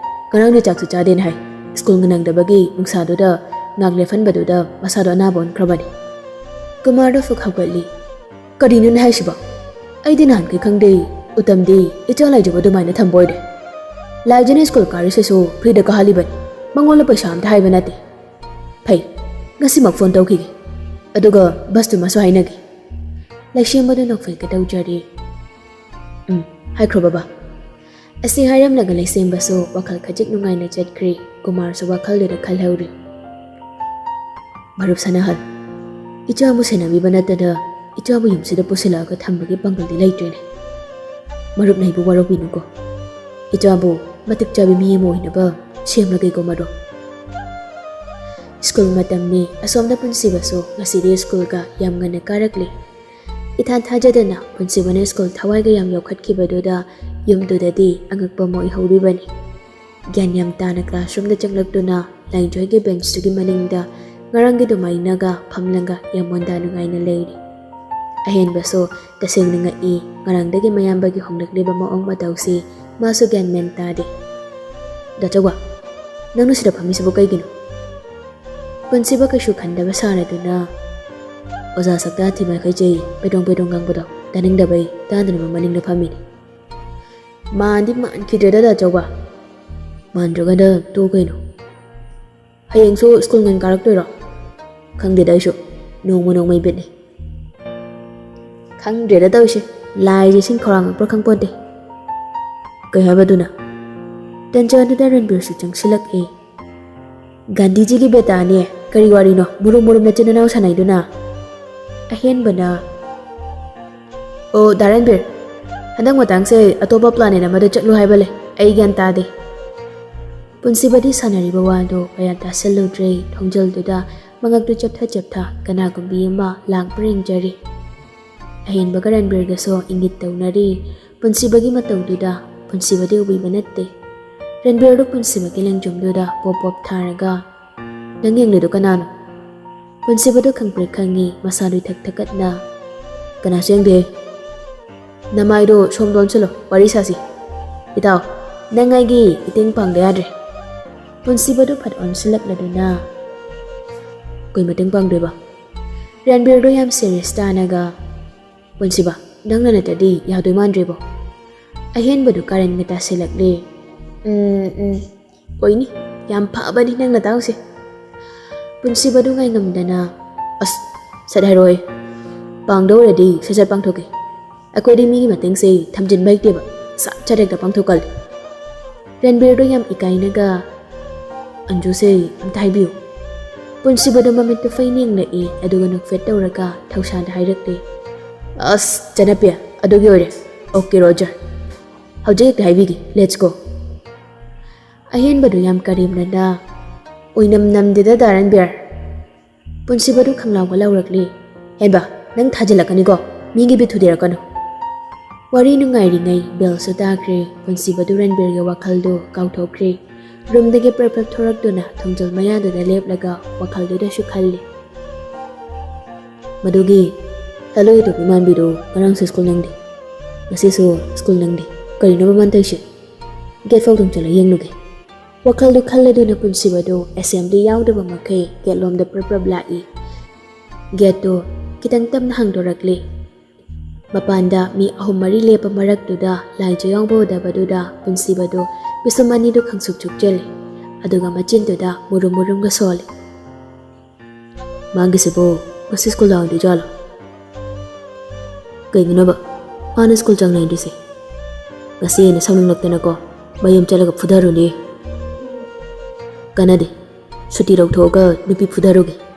ꯉꯔꯥꯡꯗꯤ ꯆꯥꯛꯁꯨ ꯆꯥꯗꯦꯅ ꯍꯥꯏ꯫ ꯁ꯭ꯀꯨꯜꯒ ꯅꯪꯗꯕꯒꯤ ꯅꯨꯡꯁꯥꯗꯨꯗ ꯉꯥꯛ ꯂꯦꯞꯍꯟꯕꯗꯨꯗ ꯃꯁꯥꯗꯣ ꯑꯅꯥꯕ ꯑꯣꯟꯈ꯭ꯔꯕꯅꯤ꯫" ꯀꯨꯃꯥꯔꯗꯣ ꯐꯨꯛ ꯍꯧꯒꯠꯂꯤ꯫ "ꯀꯔꯤꯅꯣꯅꯦ ꯍꯥꯏꯁꯤꯕꯣ? ꯑꯩꯗꯤ ꯅꯍꯥꯟꯈꯩ ꯈꯪꯗꯦ꯫ ꯎꯇꯝꯗꯤ ꯏꯆꯥ ꯂꯥꯏꯖꯕꯨ ꯑꯗꯨꯃꯥꯏꯅ ꯊꯝꯕ ꯑꯣꯏꯔꯦ꯫ ꯂꯥꯏꯖꯅ ꯁ꯭ꯀꯨꯜ ꯀꯥꯔꯤꯁꯤꯁꯨ ꯐ꯭ꯔꯤꯗ ꯀꯥꯍꯜꯂꯤꯕꯅꯤ꯫ ꯃꯉꯣꯟꯗ ꯄꯩꯁꯥ ꯑꯝꯇ ꯍꯥꯏꯕ ꯅꯠꯇꯦ꯫ ꯐꯩ, ꯉꯁꯤꯃꯛ ꯐꯣꯟ ꯇꯧꯈꯤꯒꯦ꯫ ꯑꯗꯨꯒ ꯕꯁꯇꯨꯃꯁꯨ ꯍꯥꯏꯅꯒꯦ꯫" ꯂꯩꯁꯦꯝꯕꯗꯨ ꯅꯣꯛꯐꯦꯠꯀ ꯇꯧꯖꯔꯤ꯫ "ꯎꯝ, ꯍꯥꯏꯈ꯭ꯔꯣ ꯕꯕꯥ꯫" ꯑꯁꯤ ꯍꯥꯏꯔꯝꯂꯒ ꯂꯩꯁꯦꯝꯕꯁꯨ ꯋꯥꯈꯜ ꯈꯖꯤꯛ ꯅꯨꯡꯉꯥꯏꯅ ꯆꯠꯈ꯭ꯔꯤ꯫ ꯀꯨꯃꯥꯔꯁꯨ ꯋꯥꯈꯜꯗꯨꯗ ꯈꯜꯍꯧꯔꯤ꯫ "ꯃꯔꯨꯞ ꯁꯅꯥꯍꯜ, ꯏꯆꯥꯕꯨ ꯁꯦꯟꯅꯕꯤꯕ ꯅꯠꯇꯅ ꯏꯆꯥꯕꯨ ꯌꯨꯝꯁꯤꯗ ꯄꯨꯁꯤꯜꯂꯛꯑꯒ ꯊꯝꯕꯒꯤ ꯄꯥꯡꯒꯜꯗꯤ ꯂꯩꯇ꯭ꯔꯦꯅꯦ꯫ ꯃꯔꯨꯞꯅ ꯑꯩꯕꯨ ꯋꯥꯔꯧꯕꯤꯅꯨꯀꯣ꯫ ꯏꯆꯥꯕꯨ ꯃꯇꯤꯛ ꯆꯥꯕ ꯃꯤ ꯑꯃ ꯑꯣꯏꯅꯕ ꯁꯦꯝꯂꯒꯦꯀꯣ ꯃꯔꯨꯞ꯫ ꯁ꯭ꯀꯨꯜ ꯃꯇꯝꯅꯤ꯫ ꯑꯁꯣꯝꯗ ꯄꯨꯟꯁꯤꯕꯁꯨ ꯉꯁꯤꯗꯤ ꯁ꯭ꯀꯨꯜꯒ ꯌꯥꯝ ꯉꯟꯅ ꯀꯥꯔꯛꯂꯤ꯫ ꯏꯊꯥ ꯊꯥꯖꯗꯅ ꯄꯨꯟꯁꯤꯕꯅ ꯁ꯭ꯀꯨꯜ ꯊꯋꯥꯏꯒ ꯌꯥꯝ ꯌꯥꯎꯈꯠꯈꯤꯕꯗꯨꯗ ꯌꯨꯝꯗꯨꯗꯗꯤ ꯑꯉꯛꯄ ꯑꯃ ꯑꯣꯏꯍꯧꯔꯤꯕꯅꯤ꯫ ꯒ꯭ꯌꯥꯟ ꯌꯥꯝ ꯇꯥꯅ ꯀ꯭ꯂꯥꯁꯔꯨꯝꯗ ꯆꯪꯂꯛꯇꯨꯅ ꯂꯥꯏꯟꯖꯣꯏꯒꯤ ꯕꯦꯟꯁꯇꯨꯒꯤ ꯃꯅꯤꯡꯗ ꯉꯔꯥꯡꯒꯤ ꯑꯗꯨꯃꯥꯏꯅꯒ ꯐꯝꯂꯒ ꯌꯥꯝ ꯃꯣꯟꯗꯥ ꯅꯨꯡꯉꯥꯏꯅ ꯂꯩꯔꯤ꯫ ꯑꯍꯦꯟꯕꯁꯨ ꯇꯁꯦꯡꯅ ꯉꯛꯏ, ꯉꯔꯥꯡꯗꯒꯤ ꯃꯌꯥꯝꯕꯒꯤ ꯍꯣꯡꯂꯛꯂꯤꯕ ꯃꯑꯣꯡ ꯃꯇꯧꯁꯤ ꯃꯥꯁꯨ ꯒ꯭ꯌꯥꯟ ꯃꯦꯟ ꯇꯥꯗꯦ꯫ "ꯗꯥ ꯆꯧꯕ, ꯅꯪꯅ ꯁꯤꯗ ꯐꯝꯃꯤꯁꯤꯕꯨ ꯀꯩꯒꯤꯅꯣ?" ꯄꯨꯟꯁꯤꯕ ꯀꯩꯁꯨ ꯈꯟꯗꯕ ꯁꯥꯔꯗꯨꯅ, "ꯑꯣꯖꯥ ꯁꯛꯇꯥ ꯊꯤꯃ ꯈꯩꯖꯩ ꯄꯦꯗ꯭ꯔꯣꯡ ꯄꯦꯗ꯭ꯔꯣꯡ ꯉꯥꯡꯕꯗꯣ ꯇꯥꯅꯤꯡꯗꯕꯩ ꯇꯥꯗꯅꯕ ꯃꯅꯤꯡꯗ ꯐꯝꯃꯤꯅꯤ"꯫ "ꯃꯥꯟꯗꯤ ꯃꯥꯟꯈꯤꯗ꯭ꯔꯦꯗ, ꯗꯥ ꯆꯧꯕ꯫ ꯃꯥꯟꯗ꯭ꯔꯒꯅ ꯇꯣꯛ ꯀꯩꯅꯣ꯫ ꯍꯌꯦꯡꯁꯨ ꯁ꯭ꯀꯨꯜ ꯉꯟ ꯀꯥꯔꯛꯇꯣꯏꯔꯣ?" "ꯈꯪꯗꯦꯗ ꯑꯩꯁꯨ, ꯅꯣꯡꯃ ꯅꯣꯡꯃꯩ ꯕꯤꯠꯅꯤ"꯫ "ꯈꯪꯗ꯭ꯔꯦꯗ ꯇꯧꯔꯤꯁꯦ, ꯂꯥꯏꯁꯦ ꯏꯁꯤꯡ ꯈꯧꯔꯥꯡꯉꯛꯄ꯭ꯔꯥ ꯈꯪꯄꯣꯟꯇꯦ"꯫ "ꯀꯩ ꯍꯥꯏꯕꯗꯨꯅ?" ꯇꯟꯖꯥꯗꯨꯗ ꯔꯟꯕꯤꯔꯁꯨ ꯆꯪꯁꯤꯜꯂꯛꯑꯦ꯫ "ꯒꯥꯟꯙꯤꯖꯤꯒꯤ ꯕꯦꯇꯥꯅꯦ, ꯀꯔꯤ ꯋꯥꯔꯤꯅꯣ ꯃꯨꯔꯨꯝ ꯃꯨꯔꯨꯝ ꯅꯆꯤꯟ ꯅꯅꯥꯎ ꯁꯥꯟꯅꯩꯗꯨꯅ?" ꯑꯍꯦꯟꯕꯅ, "ꯑꯣ ꯗꯥ ꯔꯟꯕꯤꯔ, ꯍꯟꯗꯛ ꯃꯇꯥꯡꯁꯦ ꯑꯇꯣꯞꯄ ꯄ꯭ꯂꯥꯅꯦꯠ ꯑꯃꯗ ꯆꯠꯂꯨ ꯍꯥꯏꯕ ꯂꯩ, ꯑꯩ ꯒ꯭ꯌꯥꯟ ꯇꯥꯗꯦ"꯫ ꯄꯨꯟꯁꯤꯕꯗꯤ ꯁꯥꯟꯅꯔꯤꯕ ꯋꯥꯗꯣ ꯀꯌꯥ ꯇꯥꯁꯜꯂꯨꯗ꯭ꯔꯦ꯫ ꯊꯣꯡꯖꯜꯗꯨꯗ ꯃꯉꯛꯇꯨ ꯆꯞꯊ ꯆꯞꯊ ꯀꯅꯥꯒꯨꯝꯕꯤ ꯑꯃ ꯂꯥꯛꯄ꯭ꯔꯥ ꯌꯦꯡꯖꯔꯤ꯫ ꯑꯍꯦꯟꯕꯒ ꯔꯟꯕꯤꯔꯒꯁꯨ ꯏꯪꯒꯤꯠ ꯇꯧꯅꯔꯤ꯫ ꯄꯨꯟꯁꯤꯕꯒꯤ ꯃꯇꯧꯗꯨꯗ ꯄꯨꯟꯁꯤꯕꯗꯤ ꯎꯕꯤꯕ ꯅꯠꯇꯦ꯫ ꯔꯟꯕꯤꯔꯗꯨ ꯄꯨꯟꯁꯤꯕꯒꯤ ꯂꯪꯖꯨꯝꯗꯨꯗ ꯄꯣꯞ ꯄꯣꯞ ꯊꯥꯔꯒ, "ꯅꯪ ꯌꯦꯡꯂꯤꯗꯨ ꯀꯅꯥꯅꯣ?" ꯄꯨꯟꯁꯤꯕꯗꯨ ꯈꯪꯄ꯭ꯔꯦꯛ ꯈꯪꯉꯤ, ꯃꯁꯥꯗꯨ ꯏꯊꯛ ꯊꯀꯠꯅ, "ꯀꯅꯥꯁꯨ ꯌꯦꯡꯗꯦ꯫ ꯅꯃꯥꯏꯗꯣ ꯁꯣꯝꯗ ꯑꯣꯟꯁꯤꯜꯂꯣ, ꯋꯥꯔꯤ ꯁꯥꯁꯤ꯫ ꯏꯇꯥꯎ, ꯅꯪ ꯑꯩꯒꯤ ꯏꯇꯦꯡ ꯄꯥꯡꯗ ꯌꯥꯗ꯭ꯔꯦ"꯫ ꯄꯨꯟꯁꯤꯕꯗꯨ ꯐꯠ ꯑꯣꯟꯁꯤꯜꯂꯛꯂꯗꯨꯅ, "ꯀꯩ ꯃꯇꯦꯡ ꯄꯥꯡꯗꯣꯏꯕ?" ꯔꯟꯕꯤꯔꯗꯣ ꯌꯥꯝ ꯁꯦꯔꯤꯌꯁ ꯇꯥꯅꯒ, "ꯄꯨꯟꯁꯤꯕ, ꯅꯪꯅ ꯅꯠꯇ꯭ꯔꯗꯤ ꯌꯥꯗꯣꯏ ꯃꯥꯟꯗ꯭ꯔꯦꯕꯣ"꯫ ꯑꯍꯦꯟꯕꯗꯨ ꯀꯥꯔꯟꯒ ꯇꯥꯁꯤꯜꯂꯛꯂꯦ꯫ "ꯎꯝ, ꯎꯝ, ꯑꯣꯏꯅꯤ, ꯌꯥꯝ ꯐꯕꯅꯤ ꯅꯪ ꯅꯇꯥꯎꯁꯦ"꯫ ꯄꯨꯟꯁꯤꯕꯗꯨ ꯉꯥꯏꯉꯝꯗꯅ, "ꯑꯁ, ꯁꯠ ꯍꯥꯏꯔꯣꯏ꯫ ꯄꯥꯡꯗꯧꯔꯗꯤ ꯁꯠ ꯁꯠ ꯄꯥꯡꯊꯣꯛꯀꯦ꯫ ꯑꯩꯈꯣꯏꯗꯤ ꯃꯤꯒꯤ ꯃꯇꯦꯡꯁꯦ ꯊꯝꯖꯤꯟꯕ ꯍꯩꯇꯦꯕ, ꯁꯠ ꯁꯠ ꯍꯦꯛꯇ ꯄꯥꯡꯊꯣꯛꯀꯜꯂꯤ"꯫ ꯔꯟꯕꯤꯔꯗꯣ ꯌꯥꯝ ꯏꯀꯥꯏꯅꯒ, "ꯑꯟꯖꯨꯁꯦ ꯑꯝꯇ ꯍꯥꯏꯕꯤꯌꯨ"꯫ ꯄꯨꯟꯁꯤꯕꯗꯨ ꯃꯃꯤꯠꯇꯨ ꯐꯩꯅ ꯌꯦꯡꯂꯛꯏ, ꯑꯗꯨꯒ ꯅꯣꯛꯐꯦꯠ ꯇꯧꯔꯒ ꯊꯧꯁꯥꯗ ꯍꯥꯏꯔꯛꯂꯤ, "ꯑꯁ, ꯆꯅꯞꯄꯤ, ꯑꯗꯨꯒꯤ ꯑꯣꯏꯔꯦ꯫ Okay, Roger. ꯍꯧꯖꯤꯛ ꯍꯦꯛꯇ ꯍꯥꯏꯕꯤꯒꯦ꯫ Let's go." ꯑꯍꯦꯟꯕꯗꯨ ꯌꯥꯝ ꯀꯔꯦꯝꯅꯅ, "ꯑꯣꯏꯅꯝ ꯅꯝꯗꯦꯗ, ꯗꯥ ꯔꯟꯕꯤꯔ꯫" ꯄꯨꯟꯁꯤꯕꯗꯨ ꯈꯪꯂꯥꯎꯒ ꯂꯥꯎꯔꯛꯂꯤ, "ꯍꯦꯕ, ꯅꯪ ꯊꯥꯖꯤꯜꯂꯛꯀꯅꯤꯀꯣ, ꯃꯤꯒꯤ ꯕꯤꯠ ꯊꯨꯗꯦꯔꯛꯀꯅꯨ꯫" ꯋꯥꯔꯤ ꯅꯨꯡꯉꯥꯏꯔꯤꯉꯩ ꯕꯦꯜꯁꯨ ꯇꯥꯈ꯭ꯔꯦ꯫ ꯄꯨꯟꯁꯤꯕꯗꯨ ꯔꯟꯕꯤꯔꯒꯤ ꯋꯥꯈꯜꯗꯨ ꯀꯥꯎꯊꯣꯛꯈ꯭ꯔꯦ꯫ ꯔꯨꯝꯗꯒꯤ ꯄ꯭ꯔꯞ ꯄ꯭ꯔꯞ ꯊꯣꯔꯛꯇꯨꯅ ꯊꯣꯡꯖꯤꯜ ꯃꯌꯥꯗꯨꯗ ꯂꯦꯞꯂꯒ ꯋꯥꯈꯜꯗꯨꯗꯁꯨ ꯈꯜꯂꯤ꯫ ꯃꯗꯨꯒꯤ, "ꯍꯦꯂꯣ, ꯏꯇꯣꯝꯕꯤ ꯃꯥꯟꯕꯤꯗꯨ, ꯉꯔꯥꯡꯁꯨ ꯁ꯭ꯀꯨꯜ ꯅꯪꯗꯦ, ꯉꯁꯤꯁꯨ ꯁ꯭ꯀꯨꯜ ꯅꯪꯗꯦ, ꯀꯔꯤꯅꯣꯕ ꯃꯥꯟ ꯇꯧꯏꯁꯦ?" ꯒꯦꯠ ꯐꯥꯎ ꯊꯣꯡ ꯆꯠꯂ ꯌꯦꯡꯂꯨꯒꯦ꯫ ꯋꯥꯈꯜꯗꯨ ꯈꯜꯂꯗꯨꯅ ꯄꯨꯟꯁꯤꯕꯗꯨ ꯑꯦꯁꯦꯝꯕ꯭ꯂꯤ ꯌꯥꯎꯗꯕ ꯃꯈꯩ ꯒꯦꯠ ꯂꯣꯝꯗ ꯄ꯭ꯔꯞ ꯄ꯭ꯔꯞ ꯂꯥꯛꯏ꯫ ꯒꯦꯠꯇꯨ ꯈꯤꯇꯪ ꯇꯞꯅ ꯍꯥꯡꯗꯣꯔꯛꯂꯤ꯫ ꯃꯄꯥꯟꯗ ꯃꯤ ꯑꯍꯨꯝ ꯃꯔꯤ ꯂꯦꯞꯄ ꯃꯔꯛꯇꯨꯗ ꯂꯥꯏꯖ ꯌꯥꯎꯕ ꯎꯗꯕꯗꯨꯗ ꯄꯨꯟꯁꯤꯕꯗꯨ ꯄꯤꯁꯨꯝ ꯑꯅꯤꯗꯨ ꯈꯪꯁꯨꯛ ꯁꯨꯛꯆꯤꯜꯂꯤ꯫ ꯑꯗꯨꯒ ꯃꯆꯤꯟꯗꯨꯗ ꯃꯨꯔꯨꯝ ꯃꯨꯔꯨꯝꯒ ꯁꯣꯜꯂꯤ꯫ "ꯃꯥꯒꯤꯁꯤꯕꯨ ꯉꯁꯤ ꯁ꯭ꯀꯨꯜ ꯂꯥꯛꯑꯣꯏꯗꯣꯏꯖꯥꯠꯂꯣ? ꯀꯩꯒꯤꯅꯣꯕ ꯃꯥꯅ ꯁ꯭ꯀꯨꯜ ꯆꯥꯡ ꯅꯥꯏꯗ꯭ꯔꯤꯁꯦ? ꯉꯁꯤ ꯑꯩꯅ ꯁꯥꯎꯅꯤꯡꯂꯛꯇꯅꯀꯣ, ꯃꯌꯨꯝ ꯆꯠꯂꯒ ꯐꯨꯊꯔꯨꯅꯤ꯫ ꯀꯥꯟꯅꯗꯦ, ꯁꯨꯇꯤ ꯂꯧꯊꯣꯛꯑꯒ ꯅꯨꯄꯤ ꯐꯨꯊꯔꯨꯒꯦ꯫